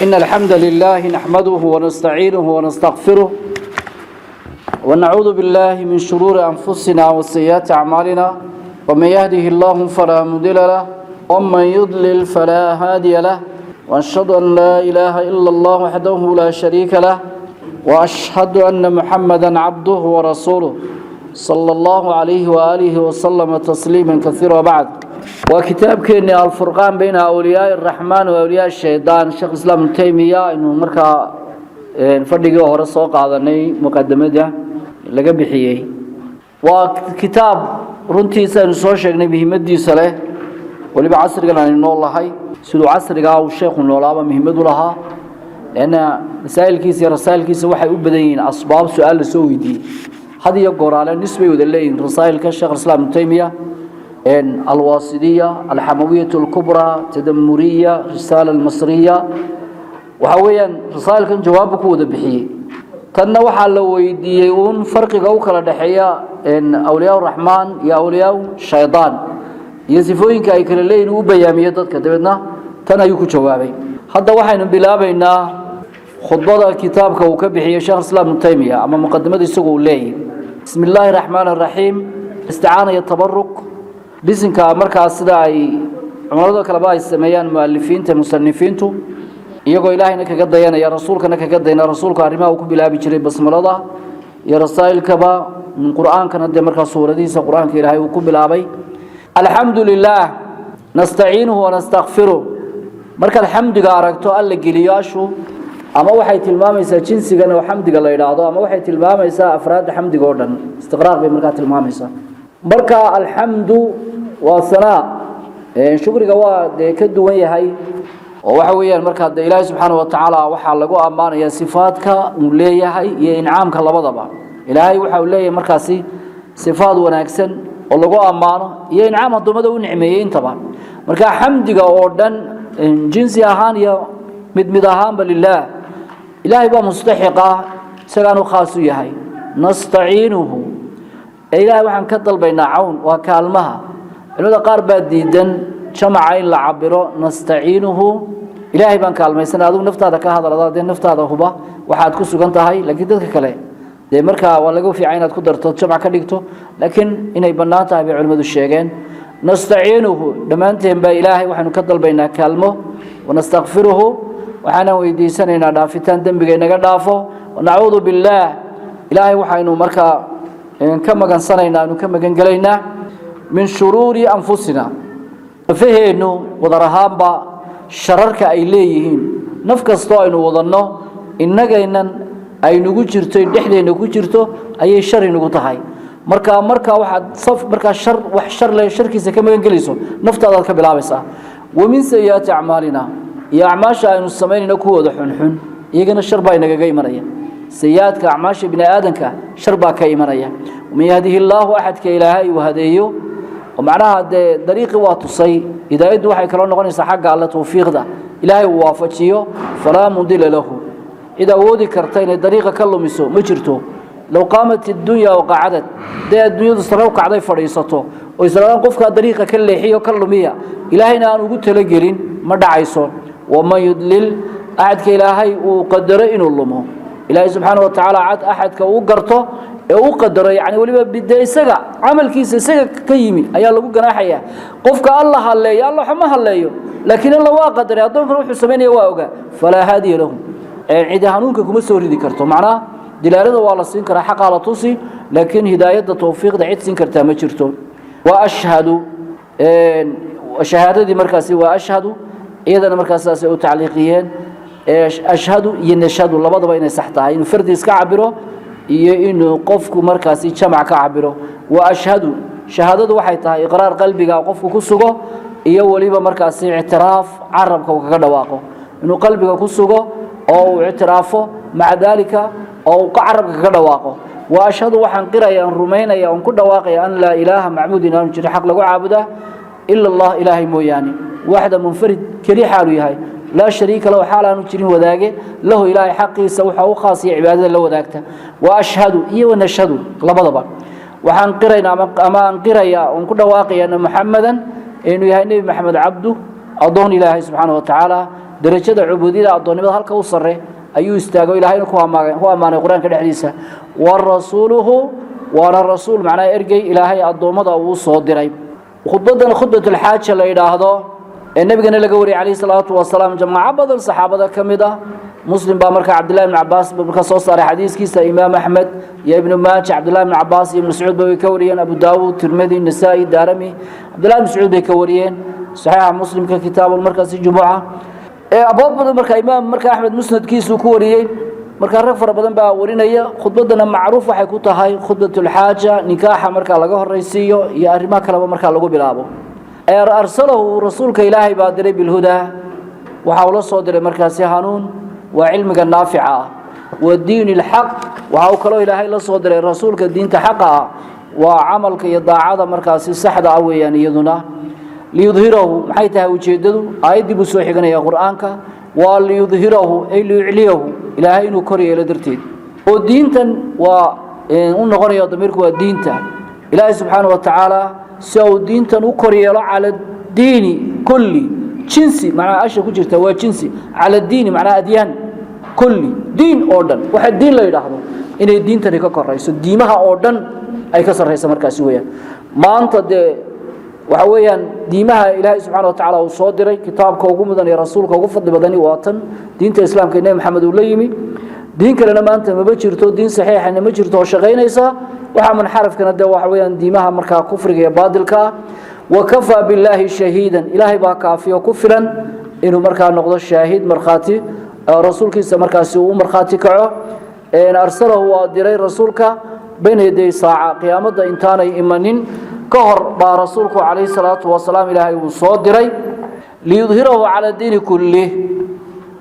إن الحمد لله نحمده ونستعينه ونستغفره ونعوذ بالله من شرور أنفسنا وسيئات أعمالنا ومن يهده الله فلا مضل له ومن يضلل فلا هادي له وأشهد أن لا إله إلا الله وحده لا شريك له وأشهد أن محمدا عبده ورسوله صلى الله عليه وآله وسلم تسليما كثيرا. وبعد، وكتابكeenii الفرقان بين أولياء الرحمن وأولياء الشيطان، شيخ الإسلام ابن تيمية، inuu markaa fadhigii hore soo qaadanay muqadamada laga bixiyey. Waa kitaab runtiisa aynu soo sheegnay muhiimadiisa leh, waliba casrigan aynu nool lahay, siduu casrigaa uu sheekhu noolaaba muhiimad u lahaa, lanna masaa'ilkiisa iyo rasaa'ilkiisa waxay u badan yihiin asbaab su-aal la soo weydiiyey. Had iyo goraale nisbay wada leeyihiin rasaa'ilka Sheekh Islaam Ibnu Taymiya: Alwaasidiya, Alxamawiyat Alkubra, Tadamuriya, Risaala Almasriya. Waxa weeyaan rasaa'ilkan jawaabbu ku wada bixiyey. Tanna waxaa la weydiiyey uun farqiga u kala dhexeeya awliyaa raxmaan iyo awliyaa shaydaan iyo sifooyinka ay kala leeyihin, u bayaamiyey dadka, dabeedna tan ayuu ku jawaabay. Hadda waxaynu bilaabaynaa khudbada kitaabka uu ka bixiyey Sheekh Islaam Ibnu Taymiya ama muqadimada isagu uu leeyahy. Bismi illaahi raxmaan raxiim. Isticaana iyo tabaruk, bisinka markaas sida ay cumarado kaleba ay sameeyaan mualifiinta, musanifiintu, iyagoo Ilaahayna kaga dayanaya, rasuulkana kaga dayanaya. Rasuulku arrimaha uu ku bilaabi jiray basmalada iyo rasaa'ilkaba, min Qur-aankana dee markaa suuradihiisa Qur-aanka Ilaahay uu ku bilaabay. Alxamdu lilaah nastaciinuhu wanastakfiruh. Markaad xamdiga aragto alla geliyo ashu, ama waxay tilmaamaysaa jinsigan oo xamdiga la yidhaahdo, ama waxay tilmaamaysaa afraadda xamdiga oo dhan, istiqraaq bay markaa tilmaamaysaa. Marka alxamdu waa sanaa, shukriga waa dee ka duwan yahay, oo waxa weeyaan markaa dee Ilaahay subxaana wa tacaala waxaa lagu ammaanaya sifaadka uu leeyahay iyo incaamka labadaba. Ilaahay waxa uu leeyahay markaasi sifaad wanaagsan oo lagu ammaano iyo incaam addoommada u nicmeeyey intaba. Marka xamdiga oo dhan, jinsi ahaan iyo mid mid ahaanba, lilaah, Ilaahay baa mustaxiq ah, isagaanu khaas u yahay. Nastaciinuhu, ee Ilaahay waxaan ka dalbaynaa cawn, waa kaalmaha. Culimada qaar baa diidan jamaca in la cabiro nastaciinuhu, Ilaahay baan kaalmaysanay. Adigu naftaada ka hadal, adaa dee naftaada huba waxaad ku sugan tahay, laakiin dadka kale dee markaa waa laga fiican inaad ku darto, jamac ka dhigto, laakiin inay bannaan tahay bay culimmadu sheegeen. Nastaciinuhu, dhammaanteen baa Ilaahay waxaynu ka dalbaynaa kaalmo. Wanastakfiruhu, waxaanan weydiisanaynaa dhaafitaan, dembiga inaga dhaafo. Wanacuudu billaah, Ilaahay waxaynu markaa ka magansanaynaa, aynu ka magangelaynaa, min shuruuri anfusina, nafaheennu wadar ahaanba shararka ay leeyihiin. Naf kastoo aynu wadanno, innagaynan aynugu jirto, dhexdeenna ku jirto, ayay shar inugu tahay. Marka waxaad saf markaa shar, wax shar leh, sharkiisa ka magan gelayso, naftaadaad ka bilaabaysaa. Wa min sayi'aati acmaalina, iyo acmaasha aynu samaynayno kuwooda xunxun, iyagana shar baa inagaga imanaya. Sayi-aadka acmaasha bini aadanka shar baa ka imanaya. Man yahdihi illaahu, axadka Ilaahay uu hadeeyo, oo macnaha dee dariiqii waa tusay. Hidaayaddu waxay kaloo noqonaysaa xagga Alle, tawfiiqda Ilaahay uu waafajiyo. Falaa mudila lahu, cid awoodi karta inay dariiqa ka lumiso ma jirto. Low qaamat iddunya waqacadad, dee adduunyadu sare u kacday, fadhiisato oo islaadaan qofkaa dariiqa ka leexiyo, ka lumiya, Ilaahayna aan ugu talagelin, ma dhacayso. Waman yudlil, axadka Ilaahay uu qadaro inuu lumo, Ilaahay subxaana wa tacaala cad axadka uu garto ee u qadaro, yani weliba dee isaga camalkiisa isaga ka yimi ayaa lagu ganaaxaya. Qofka Alla halleeyo, Alla waxma halleeyo, laakiin Alla waa qadaray, addoonkana wuxuu samaynaya waa ogaa. Falaa haadiya lahu, cidi hanuunka kuma soo ridi karto. Macnaha dilaalada waa la siin karaa, xaqaa la tusi, laakiin hidaayadda, tawfiiqda cid siin kartaa ma jirto. Wa ashhadu, shahaadadii markaasi waa ashhadu, iyadana markaas saasay u tacliiqiyeen. Ashhadu iyo nashhadu labadaba inay sax tahay, inuu fardi iska cabiro iyo inuu qofku markaasi jamac ka cabiro. Wa ashhadu, shahaadadu waxay tahay iqraar qalbiga qofku ku sugo iyo weliba markaasi ictiraaf carabka uu kaga dhawaaqo. Inuu qalbiga ku sugo oo uu ictiraafo, maca daalika oo uu carabka kaga dhawaaqo. Wa ashhadu, waxaan qiraya, aan rumaynaya, oon ku dhawaaqaya, an laa ilaaha, macbuud inaanu jirin xaq lagu caabudaa, ila Allah, Ilaahay mooyaane, waxda, munfarid, keli xaalu yahay, laa shariika lahu, xaal aanu jirin wadaage, lahu, Ilaahay xaqiisa waxa u khaasiya cibaadada la wadaagta. Wa ashhadu iyo wanashhadu labadaba, waxaan qiraynaa ama aan qirayaa oon ku dhawaaqaya anna Muxamadan, inuu yahay Nebi Maxamed, cabdu, addoon Ilaahay subxaana wa tacaala. Darajada cubuudiyada, addoonnimada halka u sarre ayuu istaago. Ilahayna ku ammaanay Qur-aanka dhexdiisa. Wa rasuuluhu, waana rasuul, macnaha ergey Ilaahay addoommada uu soo diray. Khudbadan khudbatulxaaja la yidhaahdo ee nebigana laga wariyay calayhi salaatu wasalaam, jamaaco badan saxaabada ka mid ah, Muslim baa markaa Cabdillahi ibn Cabaas baa markaa soo saaray xadiiskiisa, Imaam Axmed iyo Ibnu Maaja, Cabdillahi ibn Cabaas iyo Ibnu Mascuud ba way ka wariyeen, Abu Daawuud, Tirmidi, Nasaa'i, Daarami, Cabdillahi ibn Mascuud bay ka wariyeen. Saxiixa Muslimka, kitaabul markaasi jumuca ee abwaab badan, markaa imaam markaa Axmed musnadkiisuu ku wariyey. Markaa rag fara badan baa warinaya. Khudbaddana macruuf waxay ku tahay khudbatulxaaja, nikaaxa markaa laga horraysiiyo iyo arrimaha kaleba markaa lagu bilaabo. Arsalahu, rasuulka Ilaahay baa diray, bilhudaa, waxa uu la soo diray markaasi hanuun, waa cilmiga naafica ah, wa diini alxaq. Waxa uu kaloo Ilaahay la soo diray rasuulka diinta xaqa ah, waa camalka iyo daacada markaasi saxda ah weeyaan iyaduna. Liyudhirahu, maxay tahay ujeeddadu? Aayaddii buu soo xiganaya Qur-aanka. Waa liyudhirahu ay liyucliyahu, Ilaahay inuu kor yeelo darteed, oo diintan waa u noqonaya damiirku waa diinta Ilaahay subxaana wa tacaala, si uu diintan u kor yeelo cala diini kulli jinsi. Macnaha asha ku jirta waa jinsi, cala diini macnaha adyaan kulli, diin oo dhan. Waxa diin la yidhaahdo inay diintani ka korayso, diimaha oo dhan ay ka sarraysa markaasi weeyaan. Maanta dee waxa weeyaan diimaha Ilaahay subxaana wa tacaala uu soo diray, kitaabka ugu mudan iyo rasuulka ugu fadli badani waa tan diinta Islaamka ee Nebi Maxamed uu la yimi. Diin kalena maanta maba jirto, diin saxiixana ma jirto oo shaqaynaysa. Waxaa munxarafkana dee waxa weeyaan diimaha markaa kufriga iyo baadilka ah. Wakafaa billaahi shahiidan, Ilaahay baa kaafiyo ku filan inuu markaa noqdo shaahid, markhaati, rasuulkiisa markaasi uu u markhaati kaco. Arsalahu, waa diray rasuulka, bayna yaday saaca, qiyaamadda intaanay imanin ka hor baa rasuulku calayhi salaatu wasalaam Ilaahay uu soo diray. Liyudhirahu cala diini kullih,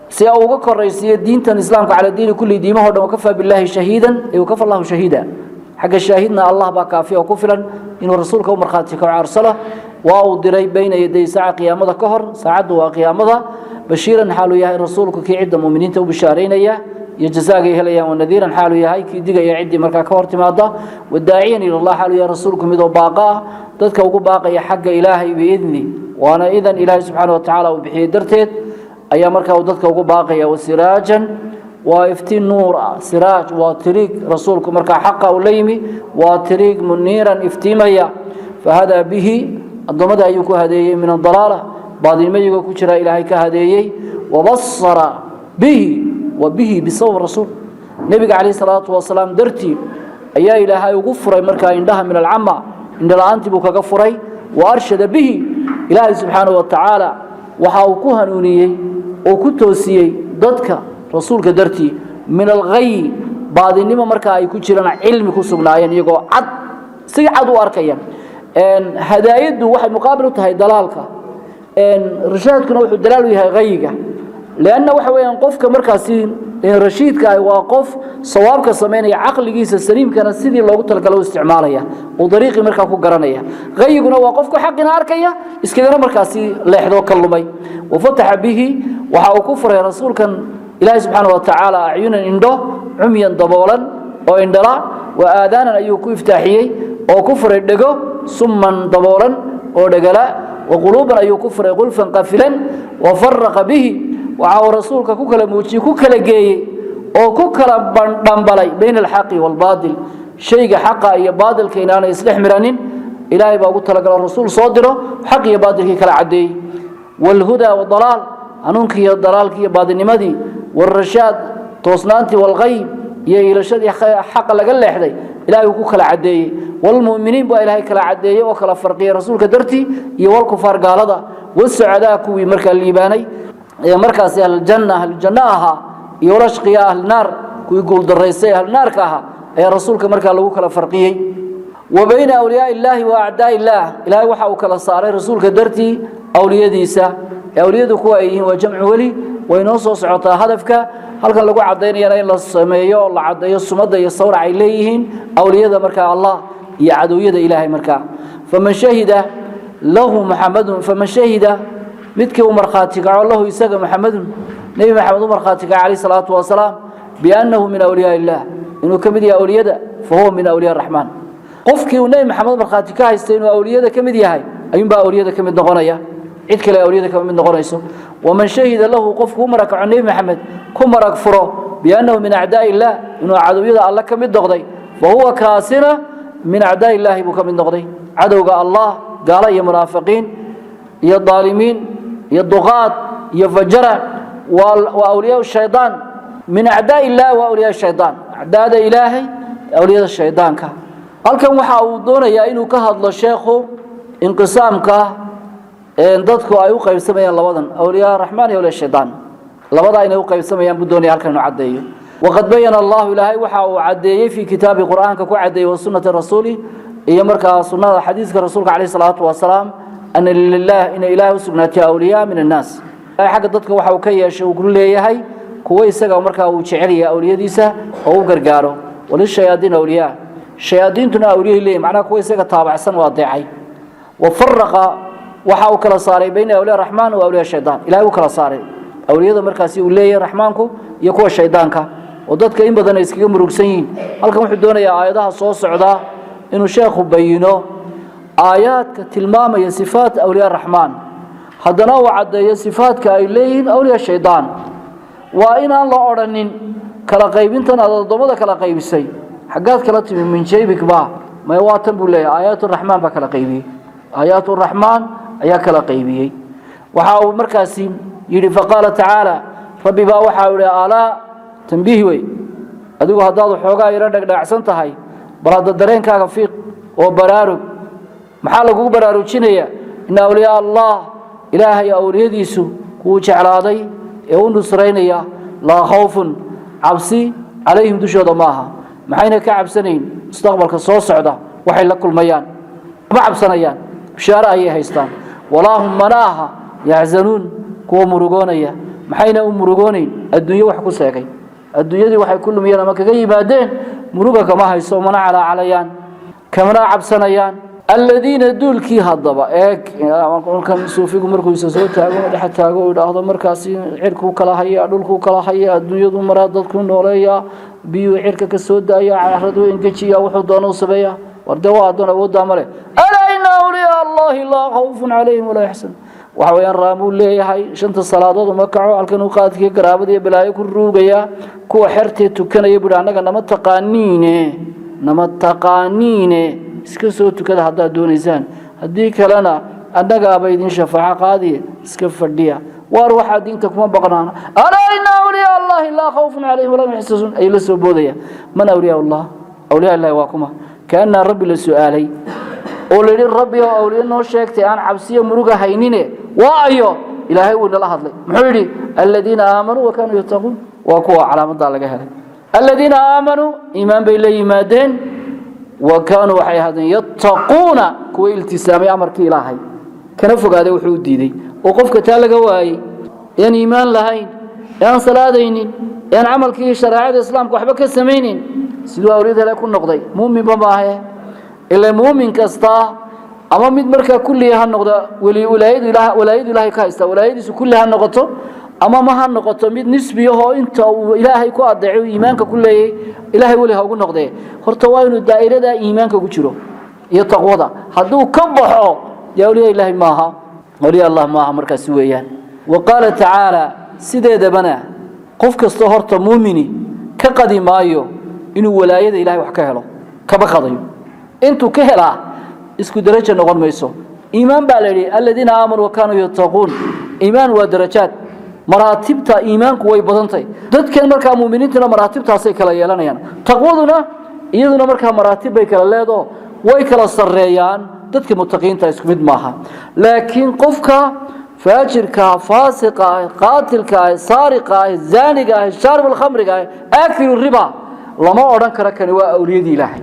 si uu uga koraysiiyo diintan Islaamka cala diini kulli, diimahoo dhan. Wakafaa billaahi shahiidan ay wakafa Allahu shahiida. Xagga shaahidna Allah baa kaafiya oo ku filan inuu rasuulka u markhaati kaco. Arsala, waa uu diray, bayna yaday saaca, qiyaamada ka hor, saacaddu waa qiyaamada. Bashiiran, xaaluu yahay rasuulku kii cidda muuminiinta u bishaaraynaya iyo jazaagay helayaan, wanadiiran, xaaluu yahay kii digaya ciddii markaa ka hor timaada, wadaaciyan ila Allah, xaaluu yahay rasuulku midoo baaqa ah, dadka ugu baaqaya xagga Ilaahay, biidni, waana idan Ilaahay subxaana wa tacaala uu bixiyey darteed ayaa markaa uu dadka ugu baaqaya. Wasiraajan, waa iftiin nuur ah. Siraaj waa tiriig. Rasuulku markaa xaqa uu la yimi waa tiriig muniiran, iftiimaya. Fahadaa bihi, addoommada ayuu ku hadeeyey, min adalaala, baadinimayagoo ku jira Ilaahay ka hadeeyey. Wabasara bihi, wa bihi, bisabab rasuul, nebiga calayhi salaatu wasalaam dartii ayaa Ilaahay ugu furay markaa indhaha, min alcama, indhala-aantii buu kaga furay. Wa arshada bihi, Ilaahay subxaanahu wa tacaala waxa uu ku hanuuniyey oo ku toosiyey dadka rasuulka dartii, min alghay, baadinimo markaa ay ku jiraan, cilmi ku sugnaayeen iyagoo cad, si cad u arkaya. Hadaayaddu waxay muqaabil u tahay dalaalka, rashaadkuna wuxuu dalaal u yahay hayiga, leanna waxa weeyaan qofka markaasi rashiidka ah waa qof sawaabka samaynaya, caqligiisa saliimkana sidii loogu talagalo u isticmaalaya oo dariiqii markaa ku garanaya. Hayiguna waa qofku xaqina arkaya, iskagana markaasi leexdoo ka lumay. Wafataxa bihi, waxa uu ku furay rasuulkan Ilaahay subxaana wa tacaala, acyunan, indho, cumyan, daboolan oo indhala, wa aadaanan ayuu ku iftaaxiyey oo ku furay dhego, summan, daboolan oo dhegala, wa quluuban ayuu ku furay, qulfan, qafilan. Wa faraqa bihi, waxa uu rasuulka ku kala muujiyey, ku kala geeyey oo ku kala dhambalay, bayna alxaqi waalbaatil, shayga xaqa iyo baadilka inaanay isdhex miranin. Ilaahay baa ugu talagalo rasuul soo diro xaq iyo baadilkii kala caddeeyey. Waalhudaa wadalaal, hanuunkii iyo dalaalkii iyo baadinimadii, waalrashaad, toosnaantii, waalghayb, iyo iilashadii xaqa laga leexday Ilaahay uu ku kala caddeeyey. Waalmu'miniin baa Ilaahay kala caddeeyey oo kala farqiyey rasuulka dartii, iyo walkufaar, gaalada, wasucadaa, kuwii markaa liibaanay ee markaasi ahljanna, ahljanno ahaa, iyo walashqiya, ahlnaar, kuwii guuldaraystay ahlnaarka ahaa ayaa rasuulka markaa lagu kala farqiyey. Wa bayna awliyaai illaahi wa acdaai illaah, Ilaahay waxa uu kala saaray rasuulka dartii awliyadiisa. Awliyadu kuwa ay yihiin waa jamcu weli, way noo soo socotaa. Hadafka halkan lagu caddaynayana in la sameeyo oo la caddeeyo sumadda iyo sawrac ay leeyihiin awliyada markaa Allah iyo cadowyada Ilaahay. Markaa faman shahida lahu Muxamadun, faman shahida, midkii uu markhaati kaco, lahu, isaga, Muxamadun, Nebi Maxamed u markhaati kaco calayhi salaatu wasalaam, biannahu min awliyaa illah, inuu ka mid yahay awliyada, fa huwa min awliyaa raxmaan. Qofkii uu Nebi Maxamed markhaati ka haystay inuu awliyada ka mid yahay ayuunbaa awliyada ka mid noqonaya. Cid kale awliyada kama mid noqonayso. Waman shahida lahu, qofku u marakaco Nebi Maxamed ku marag furo biannahu min acdaa'i illaah, inuu cadowyada Alle ka mid noqday, fa huwa kaasina min acdaa'i illaahi buu ka mid noqday. Cadowga Allah, gaalo iyo munaafiqiin iyo daalimiin iyo duqaad iyo fajara waa awliyaa shaydaan. Min acdaa'i illaah waa awliyaa shaydaan, acdaada Ilaahay, awliyada shaydaanka. Halkan waxa uu doonayaa inuu ka hadlo sheekhu inqisaamka dadku ay u qaybsamayaan labadan, awliyaa raxmaan iyo awliyaa shaydaan, labadaa inay u qaybsamayaan buu doonaya halkan inuu caddeeyo. Waqad bayana Allahu, Ilaahay waxa uu caddeeyey fii kitaabi, Qur'aanka ku caddeeyey, wa sunnati rasuuli, iyo markaa sunnada xadiiska rasuulka calayhi salaatu wasalaam, ana lilah, inay Ilaahay u sugnaatay awliyaa min annaas. Xagga dadka waxa uu ka yeeshay uu ku leeyahay kuwo isaga markaa uu jecel yahay awliyadiisa oo u gargaaro. Walishayaadiin awliyaa, shayaadiintuna awliyay leeyihin, macnaha kuwa isaga taabacsan oo adeecay. Wafaraqa, waxa uu kala saaray, bayna awliya raxmaan wa awliya shaydaan. Ilahay uu kala saaray awliyada markaasi uu leeyahay raxmaanku iyo kuwa shaydaanka, oo dadka in badan ay iskaga murugsan yihiin. Halkan wuxuu doonayaa aayadaha soo socdaa inuu sheekhu bayino aayaadka tilmaamaya sifaat awliya raxmaan, haddana uu caddeeyo sifaadka ay leeyihiin awliya shaydaan. Waa inaan la odhanin kala qaybintan aad addoommada kala qaybisay xaggaad kala timi, min jaybik ba may. Waa tan buu leeyahay, aayaat raxmaan baa kala qaybiyey, aayaat raxmaan ayaa kala qaybiyey. Waxa uu markaasi yidhi, faqaala tacaala, Rabbi baa waxa uu yihi, alaa tambiih wey. Adigu haddaad waxoogaa yaro dhagdhagacsan tahay, bal hadda dareenkaaga fiiq oo baraarug. Maxaa lagugu baraarujinaya? Ina awliyaa Allah, Ilaahay awliyadiisu, kuwuu jeclaaday ee u nusraynaya, laa khawfun, cabsi, calayhim, dushooda ma aha. Maxayna ka cabsanayn? Mustaqbalka soo socda waxay la kulmayaan ma cabsanayaan, bishaaro ayay haystaan. Walaa hum, mana aha, yaxzanuun, kuwa murugoonaya. Maxayna u murugoonayn? Adduunyo wax ku seegay, adduunyadii waxay ku lumiyeen ama kaga yimaadeen muruga kama hayso, mana calaacalayaan, kamana cabsanayaan. Aladiina duulkii haddaba eeg, markan suufigu markuu isa soo taago, dhexa taago, uu idhaahdo markaasi cirkuu kala haya, dhulkuu kala haya, adduunyadu maraa, dadkuu nooleeya, biyuu cirka ka soo daaya, caraduu engejiya, wuxuu doono u sameeya. War dee waa addoon awooddaa male. Alaa ina awliyaa Allahi laa khawfun calayhim walaa yaxsan. Waxa weeyaan raamuu leeyahay, shanta salaadood uma kaco, halkan uu qaadkii garaabada iyo balaayo ku ruugayaa. Kuwa xertee tukanaya buuhi, annaga nama taqaaniine, nama taqaaniine, iska soo tukada haddaad doonaysaan, haddii kalena annagaaba idin shafaaco qaadiye, iska fadhiya. Waar waxaa diinta kuma baqnaana. Alaa ina awliyaa Allahi laa khawfun calayhim walaa hum yaxzanun ayuu la soo boodaya. Man awliyaa Allah? Awliyaa Illahi waa kuma? Kaanaa Rabbi la su'aalay oo la yidhi, Rabbi oo awliye noo sheegtay aan cabsiyo muruga haynine waa ayo? Ilaahay wuu nala hadlay. Muxuu yidhi? Aladiina aamanuu wa kaanuu yattaquun. Waa kuwa calaamadaa laga helay. Aladiina aamanuu, iimaan bay la yimaadeen, wa kaanuu, waxay ahaadeen, yattaquuna, kuwa iltisaamay amarkii Ilaahay kana fogaaday wuxuu u diiday. Oo qofka taa laga waayey, ean iimaan lahayn, ee aan salaadaynin, ee aan camalkii shareecada islaamka waxba ka samaynin, siduu awliyada Ilahay ku noqday? Muuminba maahe. Ila muumin kasta ama mid markaa kulliga ha noqdo weli walaayadu ilaah, walaayadu Ilaahay ka haysta, walaayadiisu kulli ha noqoto ama ma ha noqoto mid nisbiyahoo inta uu Ilaahay ku adeeco iimaanka ku leeyay Ilaahay weli ha ugu noqdee, horta waa inuu daa'irada iimaanka ku jiro iyo taqwada. Hadduu ka baxo, dee awliya Ilaahay maaha, awliya Allah maaha markaasi weeyaan. Wa qaala tacaala, sideedabana qof kastoo horta muumini ka qadi maayo inuu walaayada Ilahay wax ka helo, kaba qadayo. Intuu ka helaa isku darajo noqon mayso. Iimaan baa la yidhi, aladiina aamanuu wa kaanuu yattaquun. Iimaan waa darajaad, maraatibta iimaanku way badantahay. Dadkan markaa muuminiintuna maraatibtaasay kala yeelanayaan. Taqwaduna iyaduna markaa maraatib bay kala leedaho, way kala sarreeyaan. Dadka mutaqiinta isku mid maaha. Laakiin qofka faajirka, faasiqa ah, qaatilka ah, saariqa ah, zaaniga ah, shaarib alkhamriga ah, aakilu riba, lama odhan karo kani waa awliyadii Ilaahay,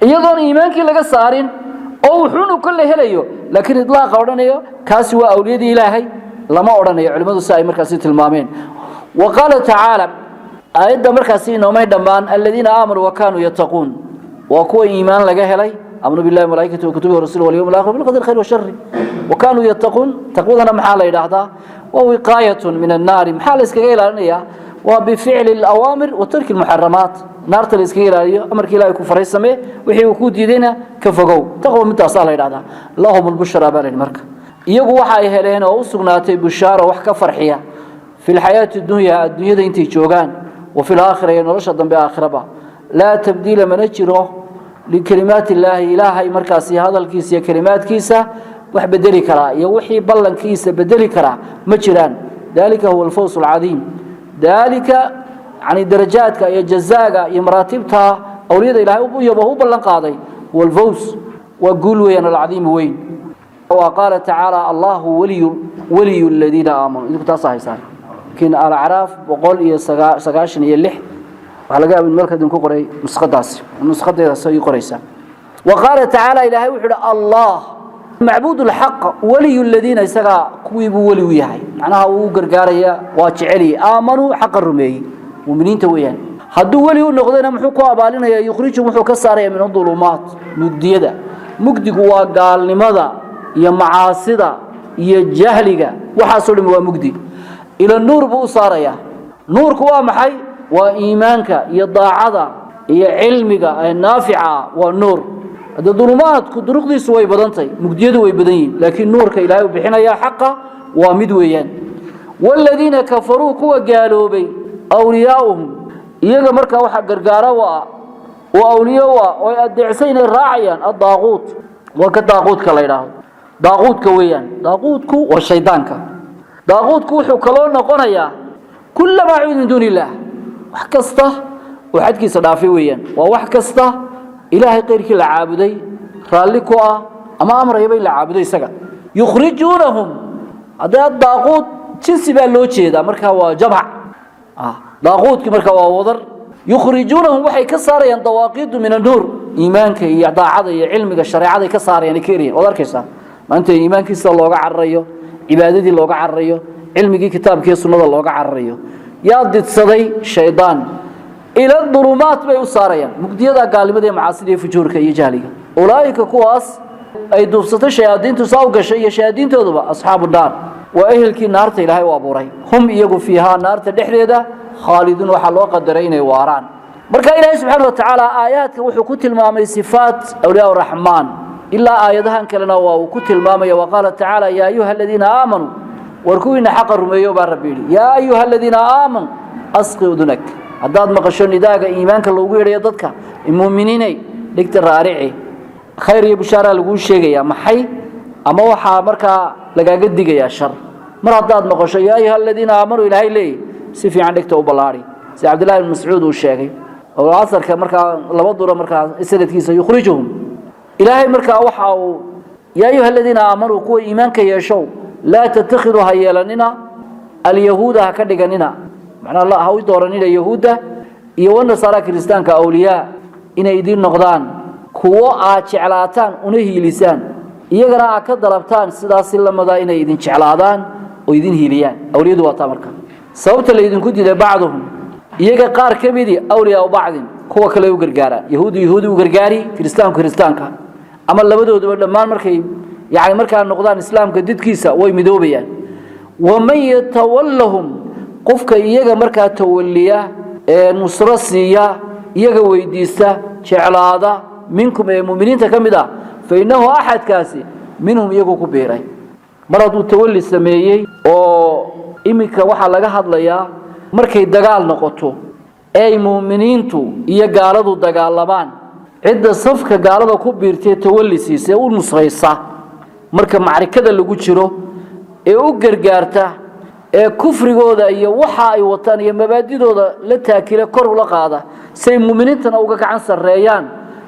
iyadoon iimaankii laga saarin oo wuxuunu kolle helayo. Laakiin idlaaqa odhanayo kaasi waa awliyadii Ilaahay lama odhanayo, culimmadu si ay markaasi tilmaameen. Wa qaala tacaala, aayadda markaasi inoomay dhammaan. Aladiina aamanuu wa kaanuu yattaquun waa kuwa iimaan laga helay. Aamanuu billahi, malaikatihi wa kutubihi wa rasulihi walyawmi alaakhir bilqadri khayr wa sharri wa kaanuu yattaquun. Taqwadana maxaa la yidhaahdaa? Waa wiqaayatun min annaari. Maxaa la iskaga ilaalinayaa? Waa bificli alawaamir wa tarki almuxaramaat. Naarta la iskaga ilaaliyo, amarkii Ilahay ku faray samee, wixii uu ku diidayna ka fogow. Taqwa midaasaa la yidhahdaa. Lahum lbushraa baa la yidhi. Marka Iyagu waxa ay heleen oo u sugnaatay bushaaro wax ka farxiya fi lxayaati dunya, adduunyada intay joogaan, wa fi laakhira, iyo nolosha dambe aakhiraba. Laa tabdiila, mana jiro, likalimaat illaahi, ilaahay markaasi hadalkiisa iyo kalimaadkiisa wax bedeli karaa iyo wixii ballankiisa bedeli karaa ma jiraan. Dalika huwa alfaws alcadiim. Dalika yani darajaadka iyo jazaaga iyo maraatibta awliyada ilaahay u ballan qaaday, huwa alfaws, waa guul weeyaan, alcadiim weyn. Wa qaala tacaala: "Allahu waliyu aladiina aamanuu." Idinku taasa haysaan, laakiin Alacraaf 196 waxaa laga yaaba in meelka idinku qoray nuskhadaasi, nushadeedaas ay qoraysaa. Wa qaala tacaala, ilaahay wuxuu uhi: "Allah macbuud lxaq waliyu ladiina," isagaa kuwii buu weli u yahay, macnaha wuu u gargaaraya, waa jeceliyey, aamanuu, xaqa rumeeyey, muminiinta weeyaan. Hadduu weli u noqdayna muxuu ku abaalinaya? Yukhrijum, wuxuu ka saaraya, min adulumaat, mugdiyada. Mugdigu waa gaalnimada iyo macaasida iyo jahliga, waxaasoo dhami waa mugdi. Ila nuur buu u saaraya. Nuurku waa maxay? Waa iimaanka iyo daacada iyo cilmiga ee naafica, waa nuur. Hadde dulumaadku duruqdiisu way badantay, mugdiyadu way badan yihiin, laakiin nuurka ilaahay uu bixinaya xaqa waa mid weeyaan. Waaladiina kafaruu, kuwa gaaloobay, awliyaauhum, iyaga markaa waxaa gargaara u ah oo awliyo u ah oo ay adeecsan inay raacayaan, addaaquut, waa ka daaquudka la yidhaahdo, daaquudka weeyaan. Daaquudku waa shaydaanka. Daaquudku wuxuu kaloo noqonayaa kullamaa cubida min duuni illaah, wax kasta oo xadkiisa dhaafay weeyaan. Waa wax kasta ilaahay qayrkii la caabuday, raalli ku ah ama amrayaba in la caabudo isaga. Yukhrijuunahum, haddee daaquud jinsi baa loo jeedaa, markaa waa jamc daaquudki, markaa waa wadar. Yukhrijuunahum, waxay ka saarayaan dawaaqiidu, min annuur, iimaanka iyo daacada iyo cilmiga shareecaday ka saarayaan, ay ka erayaan. Waad arkaysaa maanta iimaankiisa looga cararayo, cibaadadii looga cararayo, cilmigii kitaabkiiyo sunnada looga cararayo. Yaa didsaday? Shaydaan. Ila dulumaat bay u saarayaan, mugdiyada gaalnimada iyo macaasida iyo fujuurka iyo jahliga. Ulaa'ika, kuwaas ay duufsatay shayaadiintu saa u gashay iyo shayaadiintooduba, asxaabu naar, waa ehelkii naarta ilaahay u abuuray. Hum, iyagu, fiihaa, naarta dhexdeeda, khaaliduun, waxaa loo qadaray inay waaraan. Marka ilaahay subxaana wa tacaala aayaadka wuxuu ku tilmaamay sifaat awliyaa raxmaan, ilaa aayadahan kalena waa uu ku tilmaamaya. Wa qaala tacaala: "Yaa ayuha aladiina aamanuu," war kuwiina xaqa rumeeyo baa Rabbi yidhi, "yaa ayuha aladiina aamanuu asqi udunak." Haddaad maqasho nidaaga iimaanka loogu yeedhayo dadka muuminiinay, dhigta raarici, khayr iyo bushaaraa laguu sheegayaa maxay, ama waxaa markaa lagaaga digayaa shar. Mar haddaad maqasho "yaa ayuha aladiina aamanuu" ilaahay leeyahy, si fiican dhigta u ballaari, si Cabdillahi ibn Mascuud uu sheegay oo asarka markaa laba duro markaa sanadkiisa. Yukhrijuhum, ilaahay markaa waxa uu "yaa ayuha aladiina aamanuu," kuwa iimaanka yeeshow, "laa tattakhiduu," ha yeelanina, "alyahuuda," ha ka dhiganina, macnaa ha u dooranina yahuudda iyo wanasaara, kiristaanka, awliyaa, inay idiin noqdaan kuwo aad jeclaataan una hiilisaan, iyagana aad ka dalabtaan sidaasi lamada inay idin jeclaadaan oo idin hiiliyaan. Awliyadu waa taa. Marka sababta la idinku diiday, bacduhum, iyaga qaar ka midii, awliyaau bacdin, kuwa kale u gargaaraan. Yahuudu yahuudi u gargaari, kiristaanku kiristaanka, ama labadooduba dhammaan markay yani markaa noqdaan islaamka didkiisa way midoobayaan. Waman yatawallahum, qofka iyaga markaa tawaliya ee nusro siiya, iyaga weydiista, jeclaada, minkum, ee muminiinta ka mid ah, fa innahu, axadkaasi, minhum, iyagu ku biiray. Mar hadduu tawali sameeyey oo iminka waxaa laga hadlayaa markay dagaal noqoto ay muuminiintu iyo gaaladu dagaalamaan, cidda safka gaalada ku biirtay, tawali siisa ee u nusraysa marka macrikada lagu jiro, ee u gargaarta, ee kufrigooda iyo waxa ay wataan iyo mabaadidooda la taakile, kor ula qaada say muuminiintana uga gacan sarreeyaan,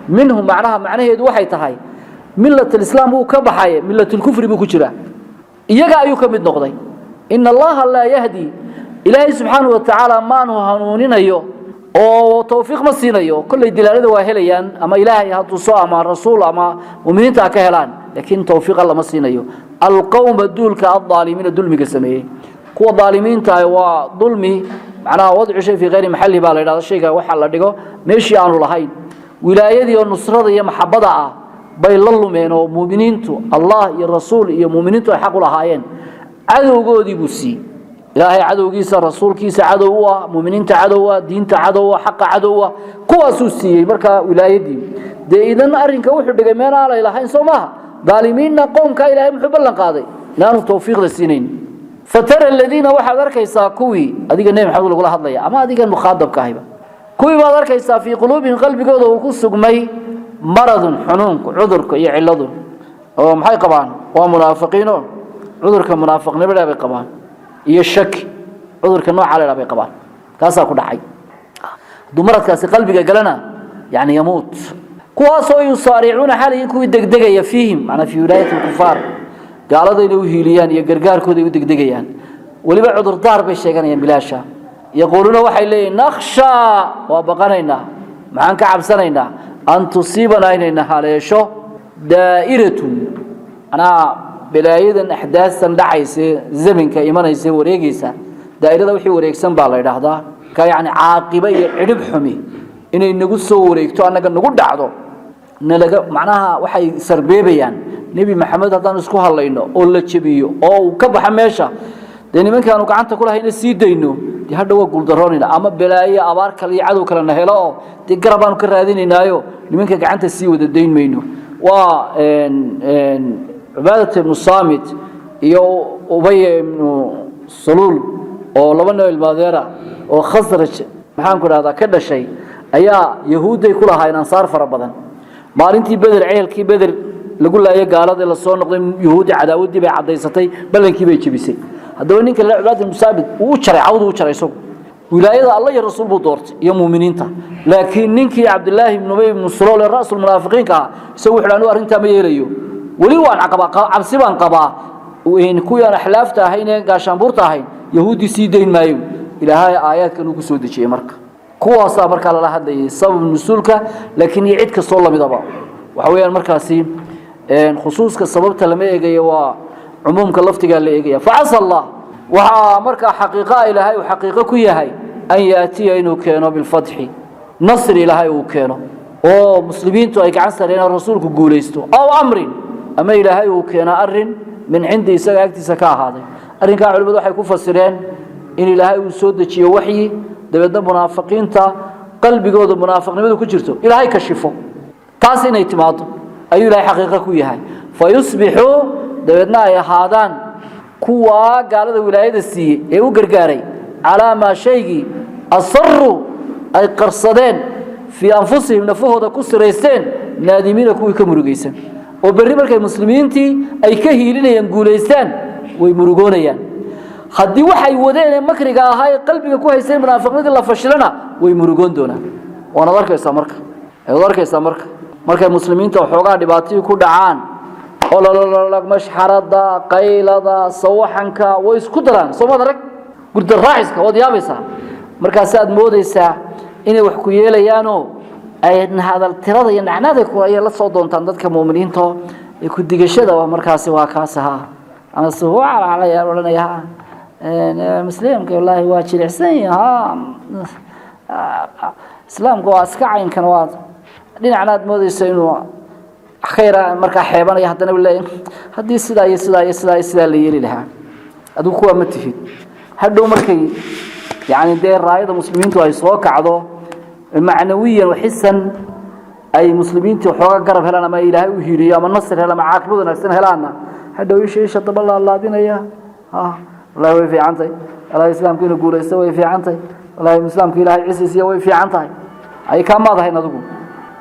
minhum macnaha macnaheedu waxay tahay millatlislaam wuu ka baxay, millatulkufri buu ku jiraa, iyaga ayuu ka mid noqday. Ina Allaha laa yahdi, ilaahay subxaanahu wa tacaala maanu hanuuninayo oo tawfiiq ma siinayo. Kolley dilaalada waa helayaan, ama ilaahay hadduu soo ama rasuul ama muminiinta ha ka helaan, laakiin tawfiiqa lama siinayo. Alqowma, duulka, addaalimiina, dulmiga sameeyey, kuwa daalimiinta ah. Waa dulmi, macnaha wadcu shay fii hayri maxalli baa la yidhahda, shayga waxa la dhigo meeshii aanu lahayn. Wilaayadii oo nusrada iyo maxabada ah bay la lumeen oo muuminiintu, Allah iyo rasuul iyo muuminiintu ay xaq u lahaayeen, cadowgoodii buu siiyey ilaahay. Cadowgiisa, rasuulkiisa cadow u ah, muuminiinta cadow ah, diinta cadow ah, xaqa cadow ah, kuwaasuu siiyey markaa wilaayadii. Dee idan arrinka wuxuu dhigay meel aanay lahayn, soo maaha? Daalimiinna qoomkaa ilaahay muxuu ballan qaaday? Inaanu tawfiiqda siinayn. Fatara aladiina, waxaad arkaysaa kuwii adiga Nebi Maxamed lagula hadlaya ama adigan mukhaadabka ahiba, kuwii baad arkaysaa fii quluubihim, qalbigooda uu ku sugmay maradun, xunuunku, cudurka iyo cilladu. Oo maxay qabaan? Waa munaafiqiino, cudurka munaafiqnimada bay qabaan iyo shaki, cudurka nooca la bay qabaan, kaasaa ku dhacay. Hadduu maradkaasi qalbiga galana, yani yamuut. Kuwaasoo yusaaricuuna, xaligii kuwii degdegaya, fiihim, macnaa fii wilaayati lkufaar, gaalada inay u hiiliyaan iyo gargaarkooda ay u degdegayaan. Weliba cudurdaar bay sheeganayaan bilaasha. Yaquuluuna, waxay leeyihin, nakhshaa, waa baqanaynaa. Maxaan ka cabsanaynaa? An tusiibanaa, inayna haleesho, daa'iratun, manaa balaayadan, axdaastan dhacaysa, zamanka imanaysa, wareegaysa. Daa'irada wixii wareegsan baa la idhaahdaa. Ka yacni caaqiba iyo cidhib xumi inay nagu soo wareegto, annaga nagu dhacdo, nalaga. Macnaha waxay sarbeebayaan, Nebi Maxamed haddaan isku hadlayno oo la jebiyo oo uu ka baxa meesha, dee nimankaanu gacanta ku lahayna sii dayno, dee hadha waa guuldaroonayna ama balaayo, abaar kale iyo cadow kale na helo, oo dee garab baanu ka raadinaynaayo, nimanka gacanta sii wada dayn mayno. Waa Cubaadat ibnu Saamit iyo Ubaya ibnu Saluul oo laba nin ilmaadeera oo Khasraj, maxaan ku dhahdaa, ka dhashay, ayaa Yahuudday ku lahaayeen ansaar fara badan. Maalintii Beder, ceelkii Beder lagu laayay gaaladii, la soo noqday, Yahuuddi cadaawaddii bay caddaysatay, ballankii bay jebisay. Haddaba ninka la Cubaad ibnu Saabit wuu u jaray, cawdu u jaray. Isagu wilaayada Alla iyo Rasuul buu doortay iyo muuminiinta. Laakiin ninkii Cabdillaahi ibnu Ubay ibnu Salool ee ra'sul munaafiqiinka ah, isagu wuxuu anigu arrintaa ma yeelayo, weli waan qabaa, cabsi baan qabaa, kuwii aan axlaafta ahayn ee gaashaanbuurta ahayn Yahuuddii sii dayn maayo. Ilaahay aayaadkan uu ku soo dejiyey. Marka kuwaasaa markaa lala hadlayay sabab nusuulka, laakiin iyo cid kastoo lamidaba waxa weeyaan markaasi khusuuska sababta lama eegayo, waa cumuumka laftigaa la eegaya. Facasa Allah, waxaa markaa xaqiiqaa Ilaahay uu xaqiiqo ku yahay, an yaatiya, inuu keeno, bilfatxi, nasri Ilaahay uu keeno oo muslimiintu ay gacan sareen oo rasuulku guulaysto, aw amrin, ama Ilaahay uu keeno arin, min cindi, isaga agtiisa ka ahaaday. Arrinkaa culimmadu waxay ku fasireen in Ilaahay uu soo dejiyo waxyi, dabeedna munaafiqiinta qalbigooda munaafiqnimadu ku jirto Ilaahay kashifo. Taas inay timaado ayuu Ilaahay xaqiiqo ku yahay. Fayusbixuu, dabeedna ay ahaadaan kuwaa gaalada wilaayada siiyey ee u gargaaray, calaa maa, shaygii, asaruu, ay qarsadeen, fii anfusihim, nafahooda ku siraysteen, naadimiina, kuwii ka murugaysan. Oo berri markay muslimiintii ay ka hiilinayaan guulaystaan, way murugoonayaan. Haddii waxay wadeen ee makriga ahaa ee qalbiga ku haysteen, munaafiqnimadii, la fashilana, way murugoon doonaan. Waanaad arkaysaa marka, waad arkaysaa marka markay muslimiinta waxoogaa dhibaatihii ku dhacaan, olololog, mashxarada, qaylada, sawaxanka way isku daraan. Soo maad arag gurda raaciska? Waad yaabaysaa. Markaasaad moodaysaa inay wax ku yeelayaanoo ay hadal tirada iyo nacnada ayay la soo doontaan dadka muuminiinta ee ku digashada. Markaasi waa kaas ahaa ama suucalaya odhanaya, muslimka wallaahi waa jilicsan yaha, islaamka waa iska caynkan. Waa dhinacna aad moodayso inuu khayra markaa xeebanaya, haddana leeyahay haddii sidaa iyo sidaa iyo sidaa iyo sidaa la yeeli lahaa. Adigu kuwaa ma tihid. Hadhow markay yani dee raayada muslimiintu ay soo kacdo, macnawiyan waxisan ay muslimiintii waxooga garab helaan ama Ilaahay u hiiliyo ama nasr helaan ama caaqibad wanaagsan helaanna, hadhow isha isha daba laalaadinaya, wallahi way fiican tahay, wallahi islaamku inuu guulaysto way fiican tahay, wallahi islaamku Ilaahay cisiisiya way fiican tahay. Ay kaa maad ahayn, adigu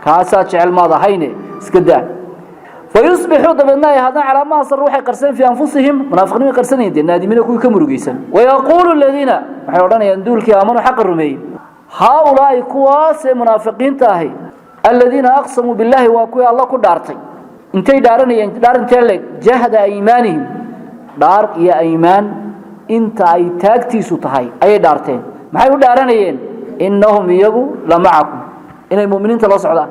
kaasaa jecel maad ahayne, iska daa. Fayusbixuu, dabeedna ay ahaadaan, calaa maa asaruu, waxay qarsaneen, fii anfusihim, munaafiqnimay qarsanayeen dee, naadimiina, kuwii ka murugaysan. Wayaquulu aladiina, waxay odhanayaan duulkii, aamanuu, xaqa rumeeyey, haaulaa'i, kuwaasee munaafiqiinta ahi, aladiina aqsamuu billaahi, waa kuwii Alla ku dhaartay. Intay dhaaranayeen? Dhaar intee leeg? Jahda aymaanihim, dhaar iyo aymaan inta ay taagtiisu tahay ayay dhaarteen. Maxay u dhaaranayeen? Innahum, iyagu, la macakum, inay mu'miniinta la socdaan.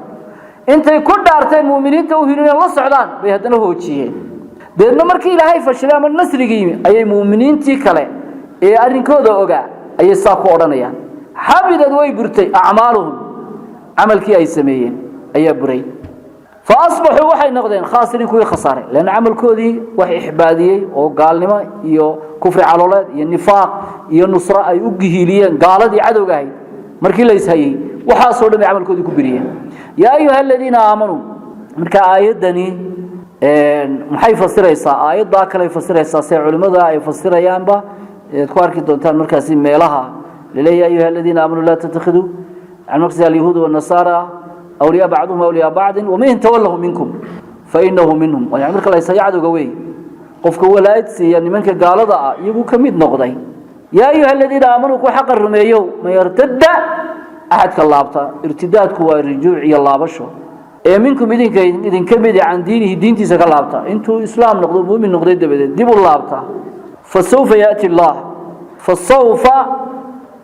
Intay ku dhaarteen mu'miniinta u hilineen la socdaan bay haddana hoojiyeen. Deedna markii Ilaahay fashilay ama nasriga yimi, ayay mu'miniintii kale ee arrinkooda ogaa ayay saa ku odhanayaan. Xabidad, way burtay, acmaaluhum, camalkii ay sameeyeen ayaa buray. Fa asbaxuu, waxay noqdeen, khaasiriin, kuwii khasaaray, leanna camalkoodii wax ixbaadiyey oo gaalnimo iyo kufri calooleed iyo nifaaq iyo nusro ay u gihiiliyeen gaaladii cadowga ahayd markii la ishayey, waxaasoo dhan bay camalkoodii ku biriyeen. Yaa ayuha aladiina aamanuu, marka aayaddani Maxay fasiraysaa aayaddaa kale? Fasiraysaa see culimmada ay fasirayaanba ead ku arki doontaan markaasi meelaha laleeya: ayuha aladiina aamanuu laa tattakhiduu yani markaasi alyahuuda wanasaara awliyaa bacduhum awliyaa bacdin waman yatawallahu minkum fainahu minhum. Yani marka la yshayo cadowga wey, qofka walaayad siiya nimanka gaalada ah iyagu ka mid noqday. Yaa ayuha aladiina aamanuu, ku xaqa rumeeyow, man yartadda, axadka laabta, irtidaadku waa rujuuc iyo laabasho, ee minkum idinka idinka midi, can diinihi, diintiisa ka laabta, intuu islaam noqdo, muumin noqday dabadeed dib u laabta, fasawfa yaati allah. Fasawfa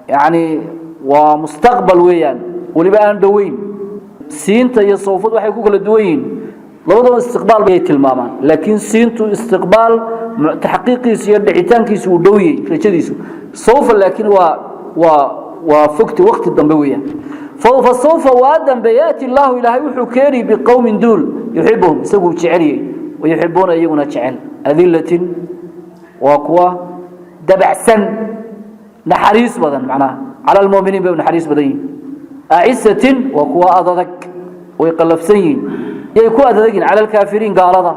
yani waa mustaqbal weeyaan, weliba aan dhoweyn. Siinta iyo sawfad waxay ku kala duwan yihiin, labadaba istiqbaal bay tilmaamaan, laakiin siintu istiqbaal taxqiiqiisu iyo dhicitaankiisu uu dhow yahay rajadiisu, sawfa laakiin waa fogti, waqti dambe weeyaan. Fasawfa waa dambe, yaati illaahu, ilaahay wuxuu keeni, biqowmin, duul, yuxibuhum, isaguu jeceliyey, wayuxibuuna, iyaguna jecel, adilatin, waa kuwa dabacsan, naxariis badan, macnaha cala almu'miniin bay naxariis badan yihin, acisatin, waa kuwa adadag, way qallafsan yihiin, yay ku adadag yihin, cala alkaafiriin, gaalada,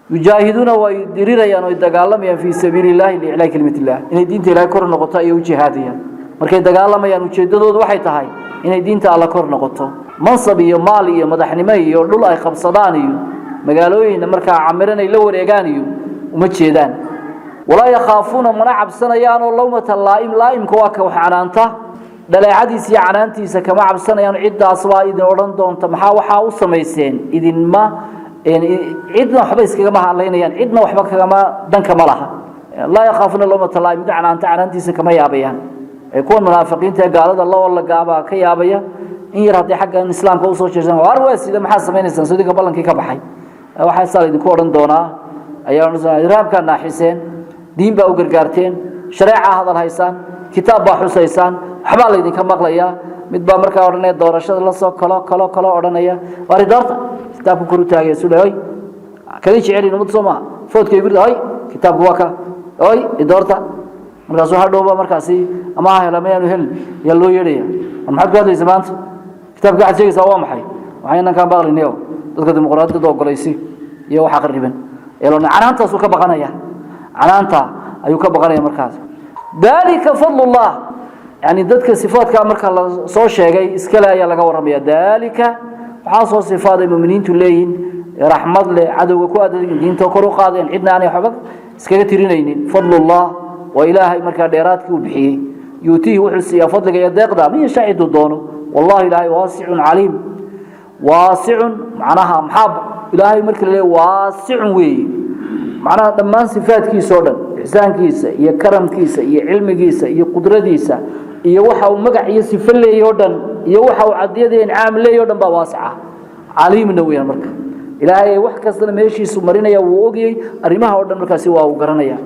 yujaahiduuna, way dirirayaan oy dagaalamayaan, fii sabiili illahi liiclaa kelimati illah, inay diinta ilahay kor noqoto ayay u jihaadayaan. Markay dagaalamayaan ujeeddadoodu waxay tahay inay diinta alla kor noqoto. Mansab iyo maal iyo madaxnimo iyo dhul ay qabsadaan iyo magaalooyin markaa camiran ay la wareegaan iyo uma jeedaan. Walaa yakhaafuuna, mana cabsanayaanoo, lawmata laa'im, laa'imka waa ka wax canaanta, dhaleecadiisa iyo canaantiisa kama cabsanayaan. Ciddaas baa idin odhan doonta: maxaa waxaa u samayseen? Idinma cidna waxba iskagama hadlaynayaan, cidna waxba kagama danka ma laha. Laa yakhaafuuna lawmata laa'im, mid canaanta canaantiisa kama yaabayaan. Kuwan munaafiqiinta ee gaalada la lagaabaa ka yaabaya in yar haddii xaggan islaamka usoo jeesan: waar waa sida, maxaa samaynaysaan? Sidinka ballankii ka baxay waxaasaa la idinku odhan doonaa ayaa iraabkaa naaxiseen, diin baa u gargaarteen, shareecaa hadal haysaan, kitaab baa xusaysaan, waxbaa laydinka maqlayaa. Mid baa markaa odhanaya doorashada lasoo kalo kalo kalo odhanaya: waari doorta, kitaabku kor u taagaya sule, oy kaga jecelin ummadda soo maaha, foodka igu oy, kitaabku waa ka oy idoorta. Markaasuu hadhowba markaasi ama ha hela mayaanu helin yaa loo yeedhaya: war maxaad ku hadlaysa maanta? Kitaabka waxaad sheegaysaa waa maxay? Waxay inankaan baqlinayo dadka dimuqraadiyadda ogolaysi iyo waxa qarriban eelona. Canaantaasuu ka baqanaya, canaanta ayuu ka baqanaya markaas. Dalika fadlullah, yani dadka sifaadkaa marka la soo sheegay iskale ayaa laga warramaya. Dalika, waxaa soo sifaaday muminiintu leeyihiin, raxmad leh, cadowga ku adadegin, diinta kor u qaadeen, cidna aanay waxba iskaga tirinaynin, fadlullah, waa ilaahay markaa dheeraadkii uu bixiyey, yuutiihi, wuxuu siiyaa fadliga iyo deeqda, man yashaa, ciduu doono. Wallahu, ilaahay, waasicun caliim. Waasicun macnaha maxaa? Ilaahay marka la leeyahay waasicun weeye, macnaha dhammaan sifaadkiisa oo dhan, ixsaankiisa iyo karamkiisa iyo cilmigiisa iyo qudradiisa iyo waxa uu magac iyo sifo leeyay oo dhan iyo waxa uu cadiyada iyo incaam leeyay o dhan baa waasica, caliimna weeyaan. Marka ilaahay wax kastana meeshiisu marinaya, wuu ogayey arrimaha oo dhan, markaasi waa uu garanaya.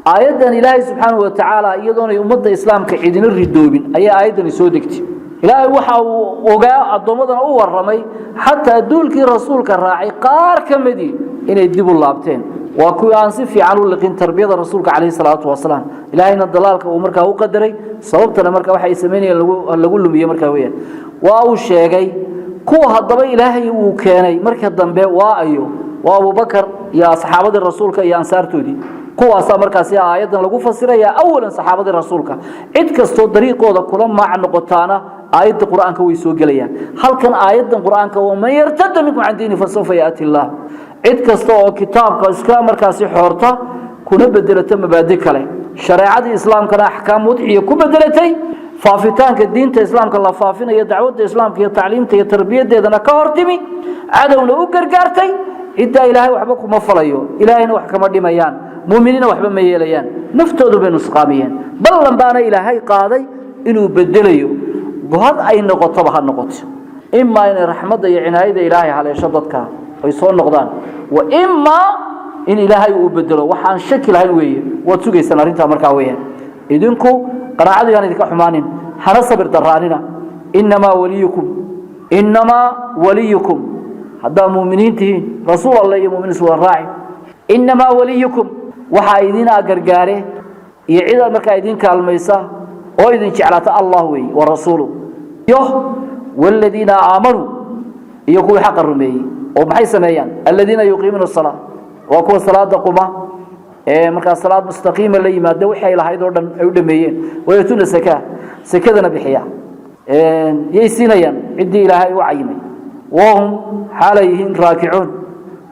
Aayaddan ilaahay subxaanahu wa tacaala, iyadoonay ummadda islaamka cidina ridoobin, ayaa aayaddani soo degtay. Ilaahay waxa uu ogaa, addoommadana u warramay, xataa duulkii rasuulka raacay qaar ka midii inay dib u laabteen. Waa kuwii aan si fiican u liqin tarbiyada rasuulka calayhi salaatu wasalaam, ilaahayna dalaalka uu markaa u qadaray, sababtana marka waxay samaynayeen lagu lumiyey markaa weeyaan. Waa uu sheegay kuwa haddaba ilaahay uu keenay marka dambe waa ayo? Waa Abubakar iyo asxaabadii rasuulka iyo ansaartoodii. Kuwaasaa markaasi aayaddan lagu fasiraya awalan saxaabadii rasuulka. Cid kastoo dariiqooda kula maac noqotaana aayadda qur-aanka way soo gelayaan halkan aayaddan qur-aanka: waman yartada minkum can diini fasawfa yaati illah. Cid kasta oo kitaabka iska markaasi xoorta, kuna bedelata mabaadi kale, shareecadii islaamkana axkaam wadciya ku bedelatay, faafitaanka diinta islaamka la faafinayo, dacwadda islaamka iyo tacliimta iyo tarbiyadeedana ka hortimi, cadowna u gargaartay, ciddaa ilaahay waxba kuma falayo, ilaahayna wax kama dhimayaan, muuminiinna waxba ma yeelayaan, naftoodu bay nusqaamiyeen. Ballan baana ilaahay qaaday inuu bedelayo, had ay noqotoba ha noqoto, imaa inay raxmadda iyo cinaayada ilaahay haleesho dadka ay soo noqdaan, wa imaa in ilaahay uu bedelo. Waxaan shaki lahayn weeye, waad sugaysaan arrintaa markaa weeyaan. Idinku qanaacadu yaan idinka xumaanin, hana sabir daraanina. Innamaa waliyukum, innamaa waliyukum, haddaa muuminiin tihiin, rasuul alle iyo muminiin wada raaci. Innamaa waliyukum, waxaa idin gargaare iyo cid markaa idin kaalmaysa oo idin jeclaata, Allah weeye wa rasuulu iyo waladiina aamanuu, iyo kuwii xaqa rumeeyey. Oo maxay sameeyaan? Aladiina yuqiimuuna asalaa, waa kuwa salaada quma ee markaa salaad mustaqiima la yimaada, wixii ay lahayd oo dhan ay u dhameeyeen. Wayatuuna sakaa, sakadana bixiya. Yay siinayaan? Ciddii Ilaahay u cayimay. Wahum, xaalay yihiin, raakicuun,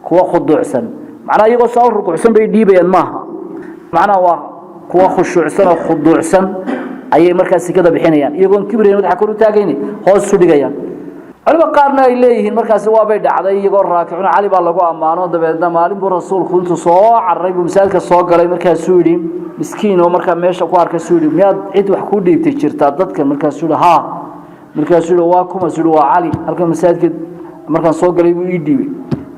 kuwa khuduucsan. Macnaha iyagoo saa u rukuucsan bay dhiibayaan maaha, macnaha waa kuwa khushuucsan oo khuduucsan ayay markaa sikada bixinayaan, iyagoon kibrayn, madaxa kor u taagayni, hoos u dhigayaan. Culimo qaarna ay leeyihiin markaasi waabay dhacday iyagoo raakicun, Cali baa lagu ammaano. Dabeedna maalin buu rasuulku intuu soo cararay buu masaajidka soo galay. Markaasuu yidhi, miskiin oo markaa meesha ku arkay suu yidhi, "Miyaad cid wax ku dhiibtay jirtaa dadka?" Markaasuu yidhi, "Haa." Markaasuu yidhi, "Waa kuma?" Suu yidhi, "Waa Cali, halkan masaajidka markaan soo galay buu ii dhiibay."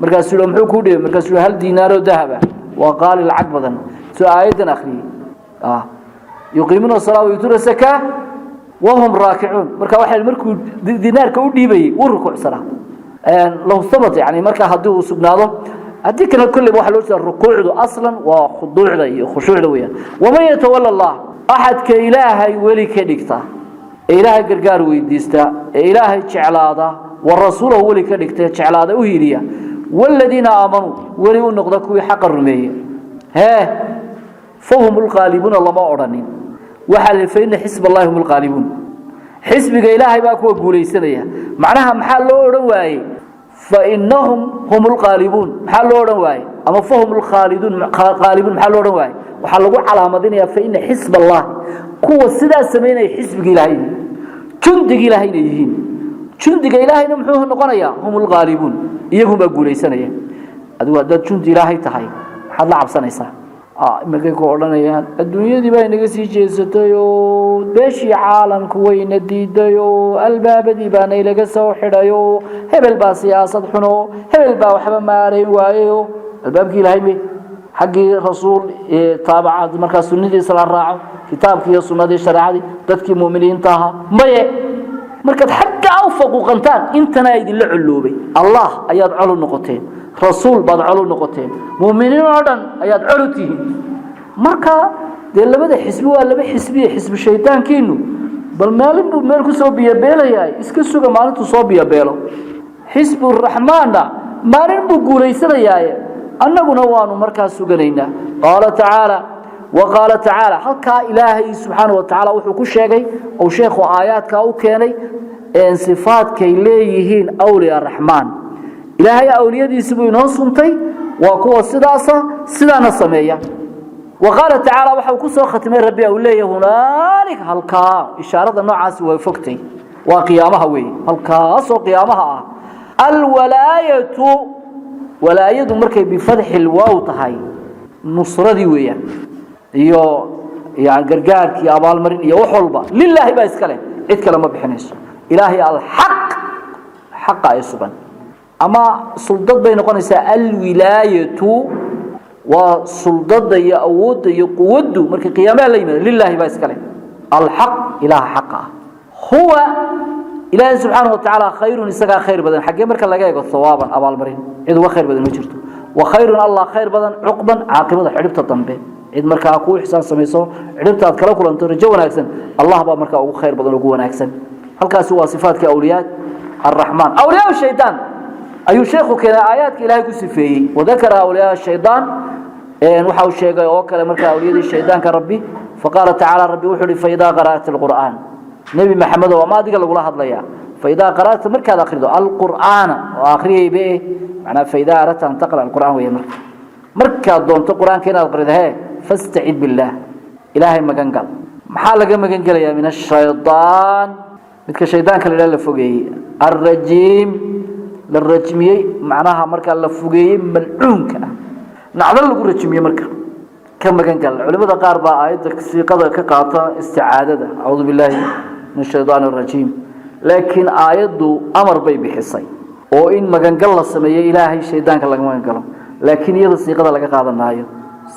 Markaasuu yidhi, "Muxuu kuu dhiibay?" Markaasuu yidhi, "Hal diinaaroo dahaba, waa qaali, lacag badan." Soo aayaddan akhriyey, "Yuqiimuuna salaa wayutuuna sakaa wahum raakicuun." Marka waxay markuu dinaarka u dhiibayay wuu rukuucsanaa. Low thabat, yani marka haddii uu sugnaado, haddii kale kolleyba waxaa loo jeeda rukuucdu aslan waa khuduucda iyo khushuucda weeyaan. Waman yatawala Allah, axadka Ilaahay weli ka dhigta ee Ilaahay gargaar weydiista ee Ilaahay jeclaada, wa rasuulahu weli ka dhigta, jeclaada, u hiiliya, waaladiina aamanuu, weli u noqda kuwii xaqa rumeeye, hee, fahum lqaalibuuna lama odhanin. Waxaa la faina xisb Allahi hum lqaalibuun, xisbiga Ilaahay baa kuwa guulaysanaya. Macnaha maxaa loo odhan waayey fainahum hum lqaalibuun? Maxaa loo odhan waayey ama fahum lkhaaliduun qaalibuun maxaa loo odhan waayey? Waxaa lagu calaamadinayaa faina xisb Allahi, kuwa sidaa samaynaya xisbiga Ilaahay yihiin, jundiga Ilaahayna yihiin. Jundiga Ilaahayna muxuu noqonayaa? Hum lqaalibuun, iyagunbaa guulaysanaya. Adigu haddaad jundi Ilaahay tahay, maxaad la cabsanaysaa? Imakay ku odhanayaan adduunyadii baa inaga sii jeesatay oo beeshii caalamku wayna diiday oo albaabadii baana ilaga soo xidhay oo hebel baa siyaasad xuno, hebel baa waxba maarayn waayeyo. Albaabkii Ilaahay me? Xaggii rasuul taabacaad, markaa sunnadiisa la raaco, kitaabkii iyo sunnadii, shareecadii, dadkii mu'miniinta ahaa maye. Markaad xaggaa u faquuqantaan, intanaa idinla colloobay. Allah ayaad col u noqoteen, rasuul baad col u noqoteen, mu'miniin oo dhan ayaad col u tihiin. Marka dee labada xisbi waa laba xisbiye. Xisbi shaydaankiinu bal maalin buu meel kusoo biyobeelayahay, iska suga maalintuu soo biyobeelo. Xisbu raxmaanna maalin buu guuleysanayaaye, annaguna waanu markaa suganaynaa. Qaala tacaala, wa qaala tacaala, halkaa Ilaahay subxaana wa tacaala wuxuu ku sheegay ou sheekhu aayaadkaa u keenay sifaadkay leeyihiin awliya raxmaan. Ilaahay awliyadiisi buu inoo suntay, waa kuwa sidaasa sidaana sameeya. Wa qaala tacaala, waxa uu ku soo khatimay Rabbi uu leeyahay, hunaalika, halkaa, ishaarada noocaasi way fogtay, waa qiyaamaha weeye, halkaasoo qiyaamaha ah. Alwalaayatu, walaayadu markay bifatxi lwaaw tahay, nusradii weeyaan iyo yani gargaarkii, abaalmarin iyo wax walba lilaahi baa iska leh, cid kale ma bixinayso. Ilaahay alxaq, xaqa ay sugan ama suldad bay noqonaysaa. Alwilaayatu waa suldada iyo awoodda iyo quwaddu markii qiyaamaha la yimaado, lilaahi baa iska leh, alxaq, ilaaha xaqa ah. Huwa Ilaahay subxaana wa tacaala khayrun, isagaa khayr badan. Xaggee marka laga eego? Hawaaban, abaalmarin, cid uga khayr badan ma jirto. Wa khayrun, Allah khayr badan, cuqban, caaqibada, xidhibta dambe. Cid markaa kuu ixsaan samayso, xidhibta aad kala kulanto rajo wanaagsan, Allah baa markaa ugu khayr badan, ugu wanaagsan. Halkaasi waa sifaadka awliyaa araxmaan. Awliyaa shaydaan ayuu sheekhu keenay aayaadka Ilaahay ku sifeeyey. Wadakara awliyaa shaydaan, waxa uu sheegay oo kale markaa awliyadii shaydaanka Rabbi. Faqaala tacaala, Rabbi wuxuu uhi, faidaa qara'ta alqur'aan, Nebi Maxamedow ama adiga lagula hadlayaa, faidaa qara'ta, markaad akhrido, alqur'aana oo akhriyaybe, macnaa faidaa aradta an taqra alqur'aan weeye. Marka markaad doonto qur'aanka inaad aqrido, hee, fastacid billaah, Ilaahay magan gal. Maxaa laga magan gelayaa? Min ashaydaan, midka shaydaanka la idhaha, la fogeeyey, alrajiim, la rajmiyey, macnaha markaa la fogeeyey, malcuunka ah, nacdo lagu rajmiyey, marka ka magan gal. Culimada qaar baa aayadda siiqada ka qaata isticaadada, acuudu billaahi min ashaytaan arajiim, laakiin aayaddu amar bay bixisay oo in magangal la sameeyo, Ilaahay shaydaanka laga magan galo, laakiin iyada siiqada laga qaadan maayo.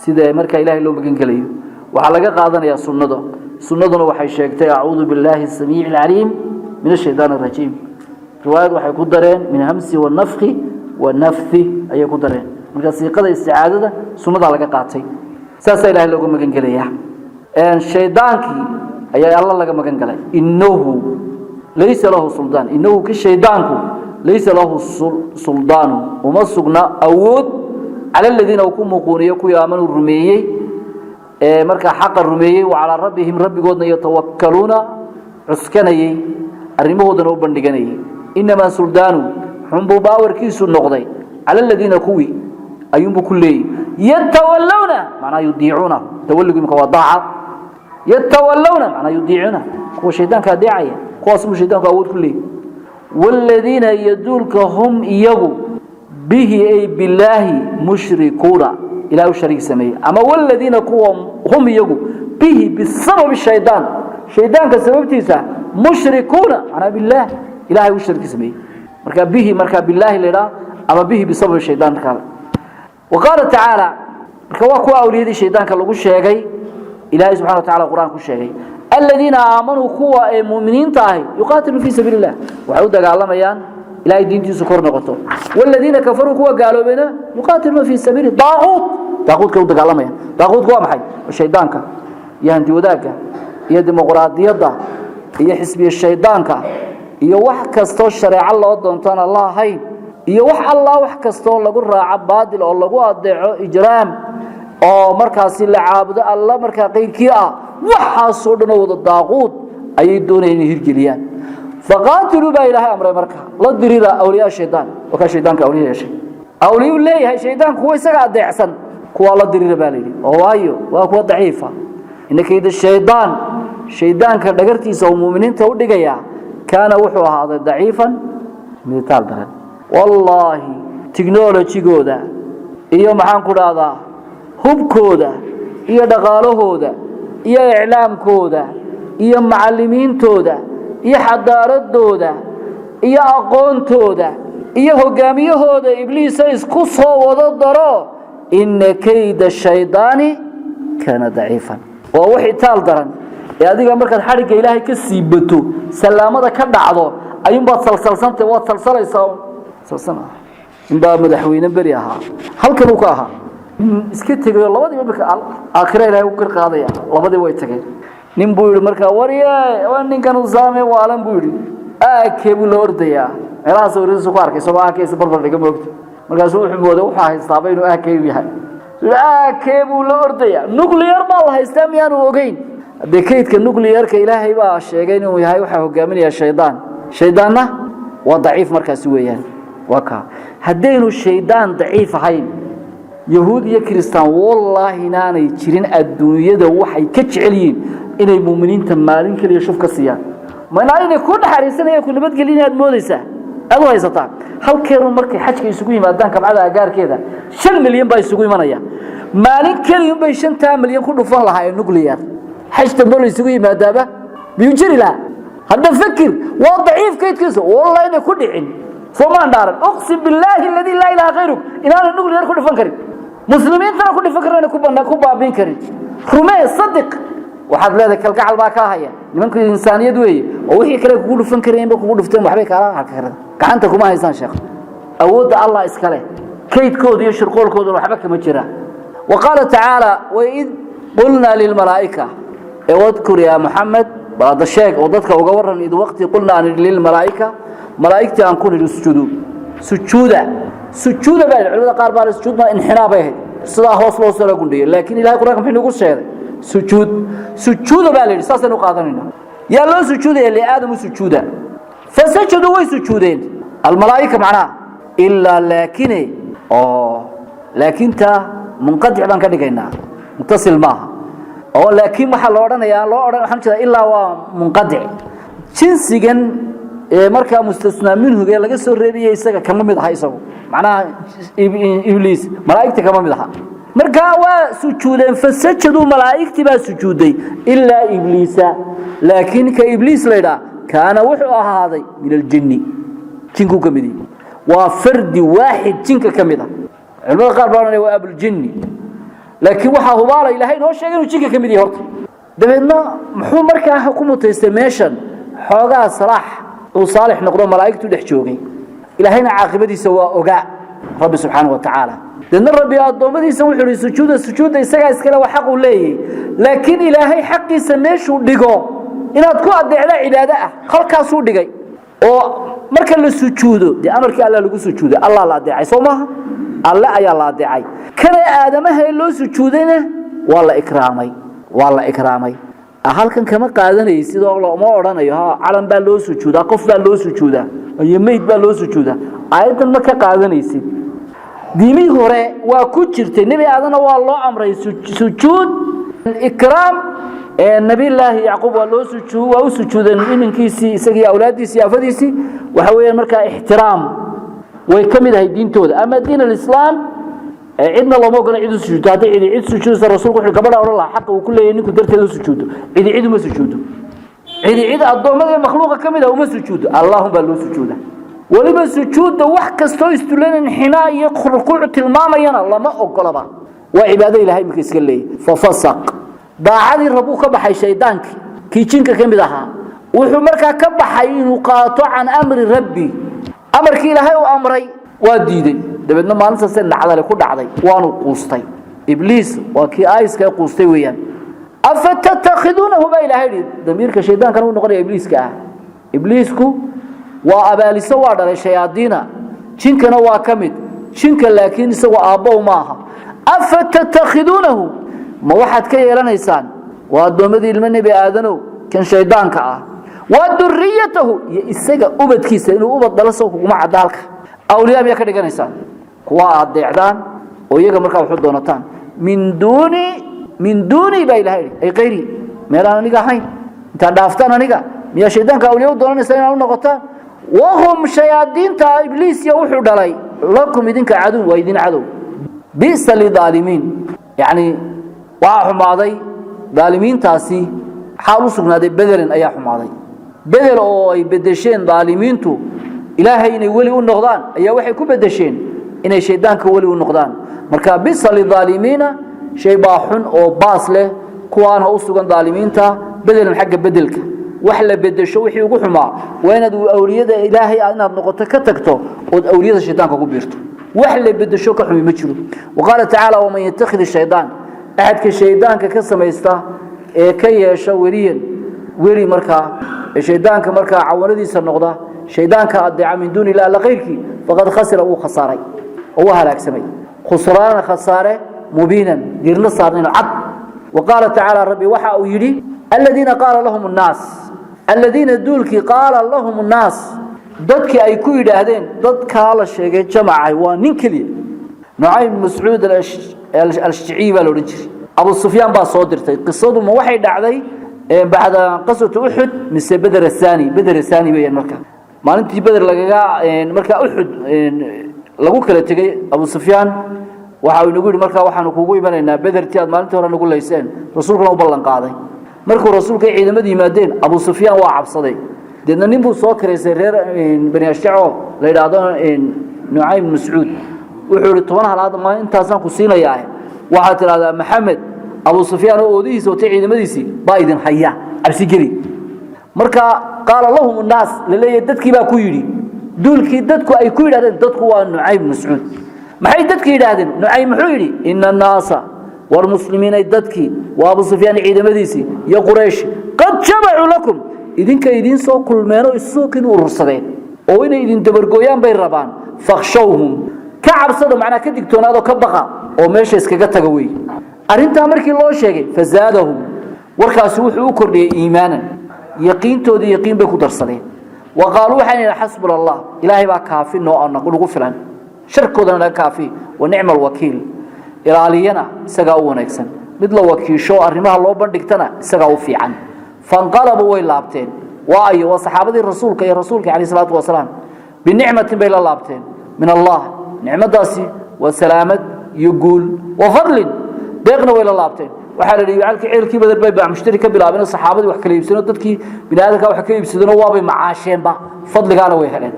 Sida markaa Ilaahay loo magan gelayo waxaa laga qaadanayaa sunnada. Sunnaduna waxay sheegtay acuudu billaahi asamiici alcaliim min ashaytaan arajiim. Riwaayad waxay ku dareen min hamsi wanafki wanafthi ayay ku dareen. Marka siiqada isticaadada sunnadaa laga qaatay, saasaa Ilahay looga magan gelayaa. Shaydaankii ayaa Alla laga magan galay. Innahu laysa lahu suldaan, innahu ka shaydaanku Laysa lahu suldaanu, uma sugna awood, cala aladiina uu ku muquuniyo kuwii aamanuu rumeeyey ee markaa xaqa rumeeyey, wa calaa rabbihim, rabbigoodna, yatawakkaluuna, cuskanayey, arrimahoodana u bandhiganayay. Innamaa suldaanu, xunbuu baawarkiisu noqday, cala aladiina, kuwii ayuunbuu ku leeyey, yatawallawna, macnaa yudiicuuna. Tawalligu imika waa daaca. Yatawallawna macnaa yudiicuuna, kuwa shaydaanka adeecaya, kuwaasbuu shaydaanku awood ku leeyey. Waaladiina, iyo duulka, hum iyagu, bihi ay billaahi, mushrikuuna, ilaah u shariig sameeyey, ama waladiina, kuwa, hum iyagu, bihi bisababi shaydaan, shaydaanka sababtiisa, mushrikuuna, macnaa billaah, ilahay u shariig sameeyey. Marka bihi, marka billaahi la idhaha, ama bihi bisababi shaydaan markaa. Wa qaala tacaala, marka waa kuwa awliyadii shaydaanka lagu sheegay, ilaahay subxana wa tacala qur-aan ku sheegay: aladiina aamanuu, kuwa ee mu'miniinta ahi, yuqaatilu fii sabiili illah, waxay u dagaalamayaan ilahay diintiisu kor noqoto. Waladiina kafaruu, kuwa gaaloobayna, yuqaatiluuna fii sabiili daaquut, daaquutkay u dagaalamayaan. Daaquutku waa maxay? Shaydaanka iyo hanti wadaagga iyo dimuqraadiyadda iyo xisbiya shaydaanka iyo wax kastoo shareeco loo doontoon alla ahayn, iyo wax allah wax kastoo lagu raaco baadil oo lagu adeeco ijraam oo markaasi la caabudo alla markaa qayrkii ah, waxaasoo dhan oo wada daaquud ayay doonayaan inay hirgeliyaan. Faqaatiluu baa ilaahay amray, marka la dirira awliyaa shaydaan. Oo kaa shaydaanka awliya yeeshay, awliyuu leeyahay shaydaan, kuwa isaga adeecsan, kuwaa la dirira baa layidhi, oo waayo waa kuwa daciifa. Ina kayda shaydaan, shaydaanka dhagartiisa uu muuminiinta u dhigayaa, kaana, wuxuu ahaaday, daciifan, miditaal daran. Wallaahi, technologygooda iyo, maxaan ku dhahdaa, hubkooda iyo dhaqaalahooda iyo iclaamkooda iyo macallimiintooda iyo xadaaradooda iyo aqoontooda iyo hogaamiyahooda ibliisa isku soo wado daro, ina kayda shaydaani kaana daciifan. Waa wax itaal daran ee adiga markaad xadhigga ilaahay ka siibato, salaamada ka dhacdo, ayuunbaad salsalsantay, waad salsalaysaa. Salsana inbaa madaxweyne beri ahaa, halkan uu ka ahaa, iska tegayo. Labadiiba marka aakhira ilaahay u kar qaadaya, labadii way tageen. Nin buu yidhi markaa, warye, waa ninkan usaame waalan, buu yidhi. Aakee buu la ordayaa meelahaas sawiradiisu ku arkay, isagoo aakeesa barbar dhiga moogta. Markaasuu wuxuu mooday wuxuu haystaaba inuu aakee yahay. Aakee buu la ordayaa, nuclear baa la haystaa, miyaanu ogeyn? Haddee kaydka nuclearka ilaahay baa sheegay inuu yahay waxaa hogaaminaya shaydaan, shaydaanna waa daciif markaasi weeyaan. Waa kaa. Haddaynu shaydaan daciif ahayn, yahuud iyo kiristaan wallaahi inaanay jirin adduunyada waxay ka jecel yihiin inay muuminiinta maalin keliya shuf ka siiyaan. Manaa inay ku naxariisanayaan, ku nabadgelin aad moodaysaa, aad u haysataa. Halkeenu markay xajka isugu yimaadaan, kabcada agaarkeeda 5 milyan baa isugu imanaya. Maalin keliya bay 5-taa milyan ku dhufan lahaa ee nuclear. Xaj dambe la isugu yimaadaaba miyuu jiri lahaa? Hadda fakir, waa daciif kaydkiisa. Wallahi inay ku dhicin, soomaan dhaaran, uqsim billaahi alladii laa ilaaha khayruk, inaanay nuclear ku dhufan karin, muslimiintana ku dhifan karin, ku baabiin karin. Rumee, sadiq, waxaad leedahay kalgacal baa kaa haya nimanku, insaaniyad weeye, oo wixii kale kugu dhufan karayeenba kugu dhufteen, waxbay kaala harka kareen, gacanta kuma haysaan. Sheekh, awoodda Allah iskale, kaydkooda iyo shirqoolkooduna waxba kama jira. Wa qaala tacaala: waid qulnaa lilmalaa'ika, ee wadkur yaa Muxamed, bal hadda sheeg oo dadka uga warran, id waqti qulna, aan idhi, lilmalaa'ika, malaa'igtii aan ku nidhi, usjudu, sujuuda. Sujuuda baa culimada qaar baa sujuud ma inxinaa bay ahayd, sidaa hoos loo soo gundhiyay, laakiin ilahay quraanka muxuu nagu sheegay? Sujuud. Sujuuda baa la yidhi, saasaynu qaadanayna. Yaa loo sujuudaya? Liaadamu sujuuda. Fasajaduu, way sujuudeen, almalaa'ika macnaha, ilaa, laakine, oo laakiinta munqadic baan ka dhigaynaa, muttasil maaha, oo laakiin waxaa loo odhanayaa, loo odhan, waxaan jeedaa, ilaa waa munqadic. Jinsigan ee markaa mustasnaa minhuga laga soo reebaya isaga kama mid aha, isagu macnaha ibliis malaa'igta kama mid aha. Markaa waa sujuudeen, fasajaduu, malaa'igtii baa sujuuday, ilaa ibliisa, laakiin ka ibliis la yidhaah, kaana, wuxuu ahaaday, min aljinni, jinkuu ka mid yahay. Waa fardi waaxid jinka ka mid ah. Culimada qaar baa odhanaya waa abuljinni, laakiin waxaa hubaala ilaahay inoo sheegay inuu jinka ka mid yahay horta. Dabeedna muxuu markaa ku mutaystay meeshan? Xoogaa salaax uu saalix noqdo, malaa'igtu dhex joogay, ilaahayna caaqibadiisa waa ogaa rabbi subxaanahu wa tacaala. Deedna rabbi addoommadiisa wuxuu ihi sujuuda. Sujuudda isagaa iskale, waa xaq uu leeyahy, laakiin ilaahay xaqiisa meeshuu dhigo inaad ku adeecda cibaado ah, halkaasuu dhigay. Oo marka la sujuudo dee amarkii Alla lagu sujuuday, Allah la adeecay, soo maaha? Alle ayaa la adeecay. Kana aadamaha ee loo sujuudayna waa la ikraamay, waa la ikraamay. Halkan kama qaadanaysid oo looma odhanayo ha calan baa loo sujuudaa, qof baa loo sujuudaa iyo meyd baa loo sujuudaa. Aayaddan ma ka qaadanaysid. Diimihii hore waa ku jirtay. Nebi Aadana waa loo amray sujuud ikraam. Nabiyullaahi Yacquub waa loo sujuud, waa u sujuudeen iminkiisii, isagii, awlaaddiisii, afadiisii. Waxa weeyaan markaa ixtiraam way ka mid ahay diintooda. Ama diin alislaam cidna looma ogola cid u sujuudto. Haddii cidi cid sujuudaysa, rasuulku wuxuu gabadha odhan lahaa xaqa uu ku leeyahay ninku darteed u sujuudo. Cidi cid uma sujuudo, cidi cid addoommada iyo makhluuqa ka mid ah uma sujuudo, Allahum baa loo sujuuda. Weliba sujuudda wax kastoo istulenan xinaa iyo rukuuc tilmaamayana lama ogolaba. Waa cibaado Ilahay iminka iska leeyahy. Fafasaq, daacadii rabuu ka baxay shaydaankii, kii jinka ka mid ahaa. Wuxuu markaa ka baxay inuu qaato can amri rabbi, amarkii Ilaahay uu amray waa diiday. Dabeedna maalintaasee nacdale ku dhacday, waanu quustay. Ibliis waa kii aayiska ee quustay weeyaan. Afatattakhiduunahu baa Ilahay yidhi. Damiirka shaydaankana uu noqonaya ibliiska ah. Ibliisku waa abaaliso, waa dhalay shayaadiina, jinkana waa ka mid jinka, laakiin isagoo aabbow maaha. Afatattakhiduunahu, ma waxaad ka yeelanaysaan, waa addoommadii ilmo nebi Aadanow, kan shaydaanka ah, wa duriyatahu, iyo isaga ubadkiisa, inuu ubad dhalo soo kuguma cadda halka, awliyaa miyaa ka dhiganaysaan kuwa aad deecdaan oo iyaga markaa waxu doonataan? Min duuni, min duuni baa Ilahay yidhi, ay kayri, meelaan aniga ahayn intaad dhaaftaan aniga, miyaa shaydaanka awliya u doonanaysaa inaad u noqotaan? Wahum, shayaadiinta ibliisiya wuxuu dhalay, lakum, idinka, cadow, waa idin cadow. Bisa lidaalimiin, yacni waxaa xumaaday daalimiintaasi xaal u sugnaaday bedelan ayaa xumaaday, bedel oo ay bedesheen daalimiintu. Ilaahay inay weli u noqdaan ayaa waxay ku bedesheen inay shaydaanka weli u noqdaan. Marka bisa lidaalimiina, shay baa xun oo baas leh kuwaana u sugan daalimiinta, bedelan xagga bedelka wax la bedesho wixii ugu xumaa waa inaad awliyada Ilaahay inaad noqoto ka tagto ood awliyada shaydaanka ku biirto. Wax la bedesho ka xumi ma jiro. Waqaala tacaala: waman yattakhid shaydaan, axadka shaydaanka ka samaysta ee ka yeesha weliyan, weli markaa ee shaydaanka markaa cawanadiisa noqda, shaydaanka adeeca, min duuni illah, alla kayrkii, faqad khasira, wuu khasaaray oo wuu halaagsamay, khusraana, khasaare, mubiinan, diirna saarnayn cad. Waqaala tacaala, rabbi waxa uu yidhi: aladiina qaala lahum nnaas, aladiina duulkii, qaala lahum nnaas, dadkii ay ku yidhaahdeen. Dadkaa la sheegay jamacay waa nin keliya, Nucaym Mascuud Alshiciy baa la odhan jiray. Abu Sufyaan baa soo dirtay. Qisadu ma waxay dhacday bacda qaswati Uxud mise Beder athani? Beder athani weeyaan. Marka maalintii Beder lagaga markaa Uxud lagu kala tegey, Abu Sufyaan waxa uu inagu yidhi: markaa waxaanu kugu imanaynaa Bedertii aad maalintii hore nagu layseen. Rasuulkuna u ballan qaaday. Markuu rasuulka ciidamadu yimaadeen, Abu Sufyaan waa cabsaday. Deedna nin buu soo kiraysay reer Bani Ashjaco la yidhaahdo Nucaym Mascuud. Wuxuu ihi: 10 halaad ma intaasaan ku siinayaa, waxaad tidhahdaa Maxamed Abu Sufyaan oo oodihiisa watay ciidamadiisii baa idin haya, cabsigeli. Marka qaala lahum nnaas la leeyahay dadkii baa ku yidhi, duulkii dadku ay ku yidhahdeen, dadku waa Nucaym Mascuud. Maxay dadki yidhaahdeen? Nucaym muxuu yidhi? Ina annaasa, war muslimiinay, dadkii waa Abu Sufyaan ciidamadiisii iyo Quraysh, qad jamacuu lakum, idinka idiin soo kulmeenoo isuukin urursadeen oo inay idin dabargooyaan bay rabaan. Fakhshawhum, ka cabsada, macnaa ka digtoonaadoo ka baqa oo meesha iskaga taga wey. Arrintaa markii loo sheegay, fazaadahum, warkaasi wuxuu u kordhiyey iimaanan, yaqiintoodii yaqiin bay ku darsadeen. Wa qaaluu, waxaan idhi: xasbuna Allah, Ilaahay baa kaafi noo, nagu filan, sharkoodana naga kaafi. Wa nicma alwakiil, ilaaliyana isagaa u wanaagsan, mid la wakiisho arrimaha loo bandhigtana isagaa u fiican. Fanqalabuu, way laabteen. Waa ayo? Waa saxaabadii rasuulka iyo rasuulka calayhi salaatu wasalaam. Binicmatin bay la laabteen min Allah, nicmadaasi waa salaamad iyo guul, wa fadlin, deeqna way la laabteen. Waxaa la yidhi halkii ceelkii Badar bay baac mushtari ka bilaabeen oo saxaabadii wax kala iibsadeen, dadkii bini aadamka wax ka iibsadeen, waabay macaasheenba, fadligaana way heleen.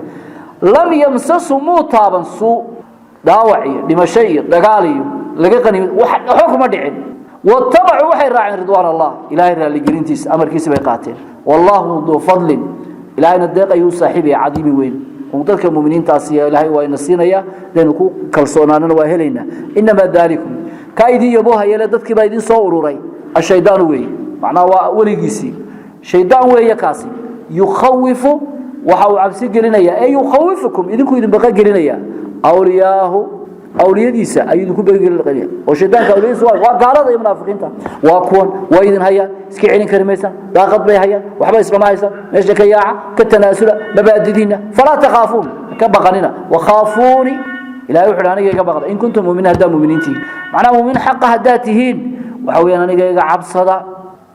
Lam yamsasu, muu taaban, suu, dhaawac iyo dhimasho iyo dagaal iyo laga qaniimid waxba kuma dhicin. Watabacuu, waxay raaceen, ridwaan Allah, Ilaahay raaligelintiisa, amarkiisa bay qaateen. Wallaahu duu fadlin, Ilaahayna deeq ayuu saaxiibaya, cadiimi, weyn. Dadka muminiintaasi Ilaahay waa ina siinaya, hadaynu ku kalsoonaanana waa helaynaa. Inamaa daalikum, kaa idin yaboohayeele dadkii baa idin soo ururay, ashaydaanu weeye, macnaha waa weligiisii shaydaan weeye kaasi, yukhawifu Waxa uu cabsi gelinayaa ee yukhawifukum, idinku idin baqa gelinaya, awliyaahu, awliyadiisa ayuu idinku baqa gelinaya. Oo shaydaanka awliyadiisa waa gaalada iyo munaafiqiinta. Waa kuwan, waa idin hayaan, iska celin kari maysaan, daaqad bay hayaan, waxba islama haysaan, meesha ka yaaca, ka tanaasula mabaadidiina. Falaa takhaafuun, ka baqanina, wakhaafuuni, Ilahay wuxuu aniga iga baqda, in kuntum mu'miniin, haddaa mu'miniin tihiin, macnaha mu'miniin xaqa haddaa tihiin, waxa weeyaan aniga iga cabsada.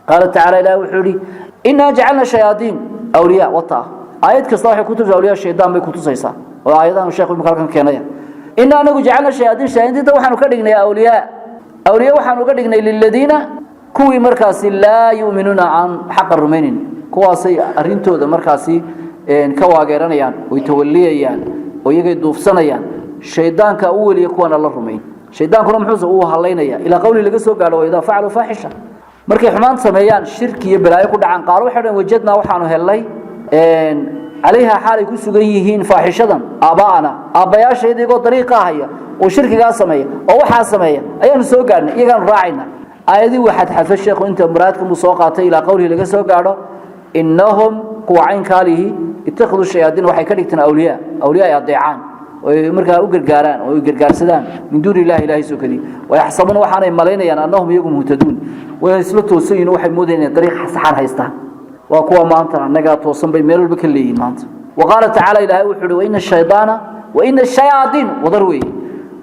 Qaala tacaala, Ilahi wuxuu yidhi: innaa jacalna shayaadiin awliyaa. Wata aayad kasta waxay kutusaysaa awliyaa shaydaan bay kutusaysaa, oo aayadahan sheekhu imika halkan keenaya. Innaa anagu jacalna shayaadiin, shayaadiinta waxaanu ka dhignay awliyaa, awliya waxaanu ka dhignay liladiina, kuwii markaasi laa yu'minuuna, aan xaqa rumaynin. Kuwaasay arrintooda markaasi ka waageeranayaan, oy tawaliyayaan, oo iyagay duufsanayaan. Shaydaanka u weliya kuwana la rumayn. Shaydaankuna muxuuse uu halaynaya ilaa qowli laga soo gaadho: waidaa facaluu faaxisha, markay xumaan sameeyaan, shirki iyo balaayo ku dhacaan, qaalo, waxay dhaheen: wajadnaa, waxaanu helnay, calayha, xaalay ku sugan yihiin faaxishadan, aaba'ana, aabbayaashayda iyagoo dariiqa haya oo shirkigaa sameeya oo waxaa sameeya ayaanu soo gaadhnay, iyagaanu raacayna. Aayadii waa xadxadfo sheekhu, inta muraadkan buu soo qaatay ilaa qowlihi laga soo gaadho: innahum, kuwa caynkaalihi, ittakhaduu shayaadiin, waxay ka dhigteen awliyaa, awliyaa ay adeecaan oo ay markaa u gargaaraan oo ay gargaarsadaan, min duuni illahi, Ilahay sokadii. Wayaxsabuuna, waxaanay malaynayaan, annahum iyagu muhtaduun, way isla toosan yihiin, waxay moodayaan inay dariiq saxan haystaan. Waa kuwa maanta annagaa toosan bay meel walba ka leeyihiin maanta. Wa qaala tacaala, Ilaahay wuxuu uhi: waina shaydaana, waina shayaadiin, wadar weeye,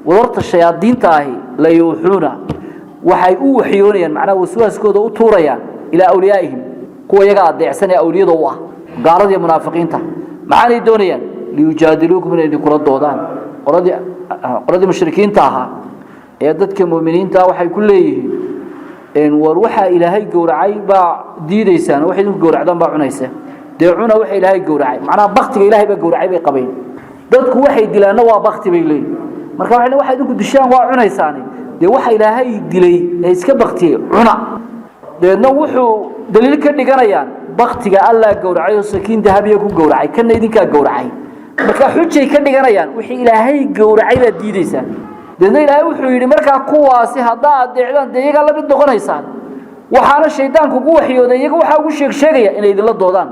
wadarta shayaadiinta ahi, la yuuxuuna, waxay u waxyoonayaan, macnaha waswaaskooda u tuurayaan, ilaa awliyaa'ihim, kuwa iyaga adeecsan ee awliyada u ah, gaalada iyo munaafiqiinta. Maxaanay doonayaan? Liyujaadiluukum, inay idinkula doodaan. Qoladii mushrikiinta ahaa ee dadka mu'miniinta waxay ku leeyihiin: war, waxaa Ilaahay gowracay baa diidaysaan, wax idinku gowracdaan baa cunaysa, dee cuna waxa Ilaahay gowracay. Macnaha baktiga Ilaahay baa gowracay bay qabeen. Dadku waxay dilaanna waa bakti bay leeyihin. Marka waxay waxa idinku dishaan waa cunaysaani, dee waxa Ilaahay dilay ee iska baktiyey cuna. Dabeedna wuxuu daliil ka dhiganayaan baktiga Allah gowracay oo sakiin dahabiya ku gowracay, kana idinkaa gowracay. Marka xujay ka dhiganayaan, wixii Ilaahay gowracay baad diidaysaan. Dabeedna Ilaahay wuxuu yidhi: markaa kuwaasi haddaa adeecdaan, dee iyagaa la mid noqonaysaan. Waxaana shaydaanku ugu waxyooday iyaga, waxaa ugu sheeg sheegaya inay idinla doodaan.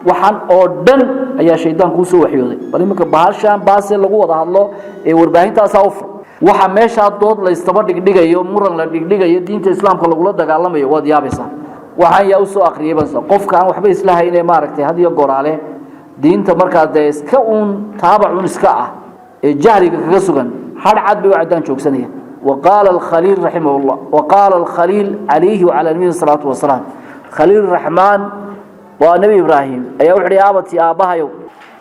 Waxaan oo dhan ayaa shaydaanku usoo waxyooday. Bal iminka bahashaan baase lagu wada hadlo ee warbaahintaasaa u fur, waxa meeshaa dood laystaba dhigdhigayo, muran la dhigdhigayo, diinta Islaamka lagula dagaalamayo, waad yaabaysaa. Waxaan yaa usoo akriyay bas qofka aan waxba isla hayne, maaragtay, had iyo goraale diinta markaa dee iska uun taabac uun iska ah ee jahliga kaga sugan, hadh cad bay u caddaan joogsanaya. وقال الخليل رحمه الله، وقال الخليل عليه وعلى نبينا الصلاة والسلام، خليل الرحمن ونبي إبراهيم أي وحدي: آبتي، آباهيو،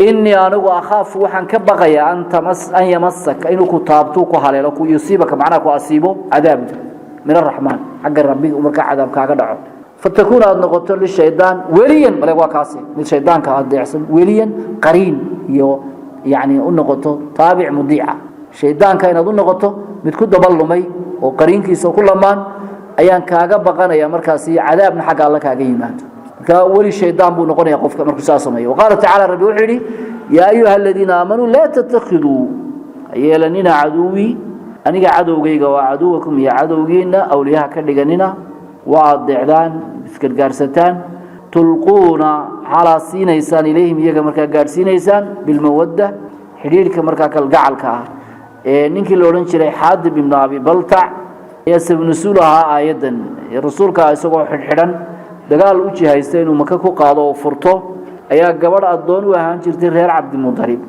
إني أنا أخاف، وحن كبغي، أن تمس، أن يمسك، إنه كتابتو كهاليلو، يصيبك، معناه كأصيبه، عذاب من الرحمن، حق ربي، ومركا عذاب كاغا دحو، فتكون أن نقطة للشيطان وليا. بل كاسي من شيطان كأدعسن وليا، قرين يو، يعني النقطة تابع مضيعة، شيطان كاين النقطة mid ku dabalumay oo qariinkiisa ku lamaan ayaan kaaga baqanaya, markaasi cadaabna xagga Alla kaaga yimaado. Marka weli shaydaan buu noqonaya qofka markuu saa sameeyo. Waqaala tacaala, Rabbi wuxuu yidhi: yaa ayuha aladiina aamanuu laa tattakhiduu, yeelanina, caduwii, aniga cadowgayga, waa caduwakum, iyo cadowgiina, awliyaha ka dhiganina, waa adeecdaan, isgargaarsataan, tulquuna, xalaa siinaysaan, ilayhim, iyaga markaa gaadhsiinaysaan, bilmawadda, xidhiidhka markaa kalgacalka ah. Ninkii la odhan jiray Xaadib ibnu Abi Baltac ayaa sabnusuul ahaa aayaddan. Rasuulka isagoo xidhxidhan dagaal u jihaysta inuu Maka ku qaado oo furto ayaa gabadh addoon u ahaan jirtay reer Cabdimudalib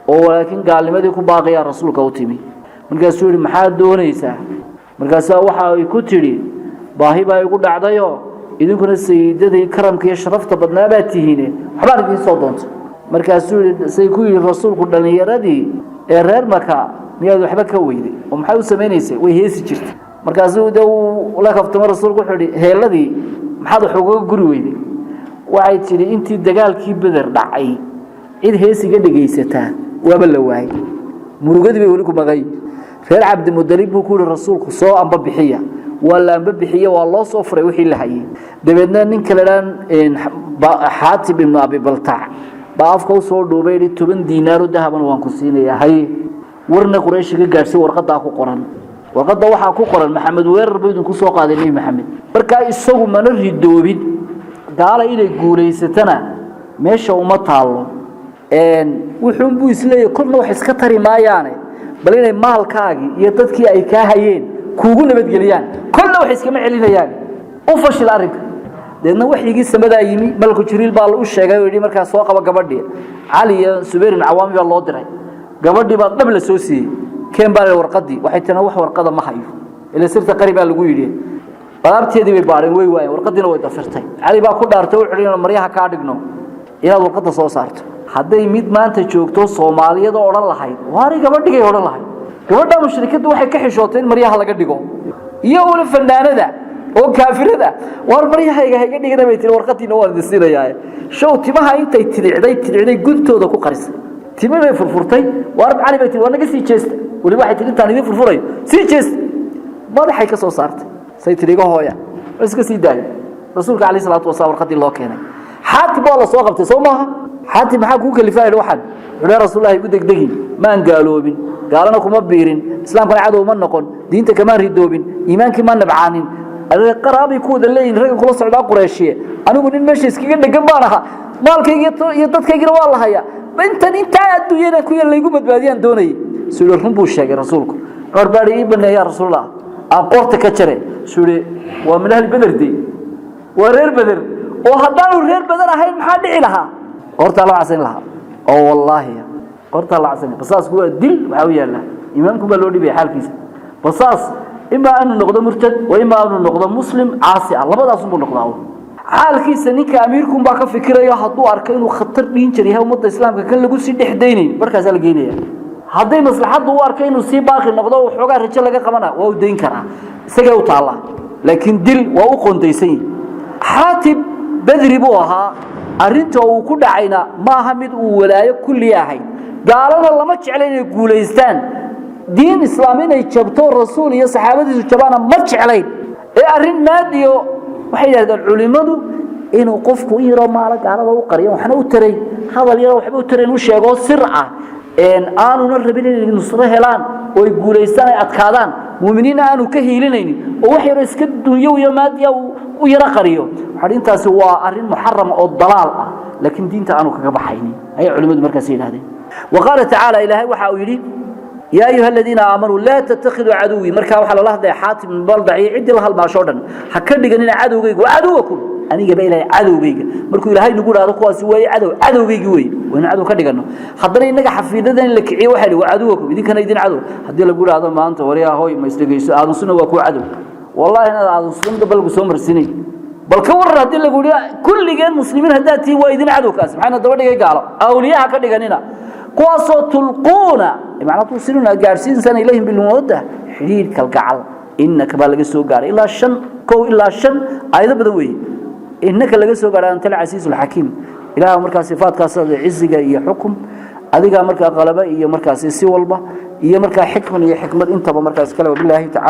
oo laakiin gaalnimadii ku baaqayaa rasuulka u timi. Markaasuu yihi: maxaad doonaysaa? Markaasaa waxa ay ku tidhi: baahi baa igu dhacdayoo idinkuna sayidadii karamka iyo sharafta badnaa baad tihiine, waxbaan idiin soo doontay. Markaasuu yihi, say ku yidhi rasuulku: dhallinyaradii ee reer Maka miyaad waxba ka weyday? Oo maxay u samaynaysay? Way heesi jirtay. Markaasuu de uu la kaftamo rasuulku, wuxuu yidhi: heelladii maxaad wax ugaga guri weyday? Waxay tidhi: intii dagaalkii Beder dhacay cid heesiga dhegaysataa waaba la waayey. Murugadii bay weli ku maqay. Reer Cabdimudalib buu ku yihi rasuulku: soo amba bixiya. Waa la amba bixiye, waa loo soo furay wixii la hayay. Dabeedna ninka la dhaan Xaatib ibnu Abi Baltac baa afka usoo dhuubay, yidhi: 10 diinaaro dahaban waan ku siinayaa, haye, warna Qurayshiga gaadhsi warqadaa ku qoran. Warqadda waxaa ku qoran: Maxamed weerar buu idinku soo qaaday, Nebi Maxamed. Markaa isagu mana ridoobin, gaala inay guulaysatana meesha uma taallo. Wuxuun buu isleeyahay kolna wax iska tari maayaane, bal inay maalkaagii iyo dadkii ay kaa hayeen kuugu nabadgeliyaan, kolna wax iskama celinayaan. U fashil arrinka. Deedna waxyigii samadaa yimi, malku Jibriil baa u sheegay oo yidhi markaa soo qaba gabadhii. Cali iyo Subayr ibn Cawaami baa loo diray. Gabadhii baa dhab la soo siiyey. Keen baa la warqadii. Waxay tiri wax warqada ma hayo, ila sirta qari baa lagu yidhi. Alaabteedii bay baareen, way waayeen, warqadiina way dafirtay. Cali baa ku dhaartay, wuxuu yidhi maryaha kaa dhigno inaad warqadda soo saarto. Hadday mid maanta joogto Soomaaliyada odhan lahayd, waari gabadhigay odhan lahayd. Gabadha mushrikadu waxay ka xishootay in maryaha laga dhigo, iyo weli fanaanada oo kaafirada. War maryahayga hayga dhigana bay tiri, warqadiina waan idin siinayaa. Show timaha intay tidicday tidicday gudtooda ku qarisay, timi bay furfurtay. Waar Cali bay tiri, waa naga sii jeesta. Weliba waxay tiri intaan idin furfurayo sii jeesta. Madaxay ka soo saartay, say tiri iga hooya, iska sii daayay. Rasuulka calayhi salaatu wasalaam warqadii loo keenay. Xaatib waa la soo qabtay, soo maaha? Xaatib maxaa kuu kalifaa waxaan? Wuxuu rasuulullaahi igu degdegin, maan gaaloobin, gaalana kuma biirin, islaamkana cadow ma noqon, diinta kamaan ridoobin, iimaankii ma nabcaanin. Adiga qaraabay ku wada leeyihin ragga kula socdaa Qureyshiye. Anigu nin meesha iskaga dhegan baan ahaa, maalkaygi iyo dadkaygina waa la hayaa. Intan intaa adduunyada ku yar laygu badbaadiyaan doonayay. Suu run buu sheegay rasuulku. Cumar baa ii baneeyaa rasuulullah, aan qoorta ka jare. Suu waa min ahli Beder, de waa reer Beder. Oo haddaanu reer Beder ahayn maxaa dhici lahaa? Qoortaa la casayn lahaa, oo wallaahi qoortaa la casayn. Basaasku waa dil, waxaa u yaalla imaamku baa loo dhibaya xaalkiisa. Basaas imaa inuu noqdo murtad wa imaa inuu noqdo muslim caasi ah, labadaas unbuu noqdaa xaalkiisa. Ninka amiirkun baa ka fikirayo, hadduu arko inuu khatar dhiin jar yahay ummadda islaamka kan lagu sii dhex daynayn, markaasaa la geynaya. Hadday maslaxaddu u arko inuu sii baaqi noqdo, waxoogaa rajo laga qabana, waa u dayn karaa, isagay u taallaa, laakiin dil waa u qoondaysan yihi. Xaatib Bedri buu ahaa. Arrinta uu ku dhacayna ma aha mid uu walaayo kulli ahayd. Gaalana lama jecla inay guulaystaan, diin islaam inay jabto, rasuul iyo saxaabadiisu jabaana ma jeclayn. Ee arrin maadiyo waxay yidhahdeen culimmadu inuu qofku in yaroo maalo gaalada u qariyo, waxna u tarayn, hadal yaroo waxba u tarayn u sheego sir ah, aanuna rabin inay nusro helaan oo ay guulaystaan, ay adkaadaan, muuminiinna aanu ka hiilinaynin, oo wax yaroo iska dunyo iyo maadiya u yaro qariyo. Arrintaasi waa arrin muxaram oo dalaal ah, laakiin diinta aanu kaga baxaynin, ayay culimmadu markaas yidhahdeen. وقال تعالى إلهي waxa uu yidhi: يا أيها الذين آمنوا لا تتخذوا عدوي. Markaa waxaa lala hadlaya Xaatib bin Baldaci, ciddii la halmaasho dhan. Ha ka dhiganina cadowgayga وعدوكم, anigaba Ilaahay cadowgayga. Markuu Ilaahay nagu dhaado kuwaasi way cadow, cadowgaygi wey, waynu cadow ka dhigano. Haddana innaga xafiidadan in la kiciyo waxaa lihi وعدوكم, idinkana idin cadow. Haddii lagu dhaado maanta wariyaa hoy ma isdhegeyso, Aadan Sunna waa kuwa cadow, wallahi inaad Aadan Sunna balgu soo marsinay. Bal ka waran haddii lagu yidhi kulligeen muslimiin haddaad tihiin waa idin cadowkaas, maxayna daba dhigay gaalo? Awliyaha ka dhiganina kuwaasoo تلقون, macnaa توصلون, gaadhsiinsan إليهم بالمودة, xidhiidh kalgacal. Innaka baa laga soo gaaray ilaa shan, kow ilaa shan aayado badan weeye. Innaka laga soo gaaray أنت العزيز الحكيم. Ilaah markaa sifaadkaas ciziga iyo xukum adigaa markaa qalaba iyo markaasi si walba iyo markaa xikman iyo xikmad intaba markaas kale. Wabilaahi tacala.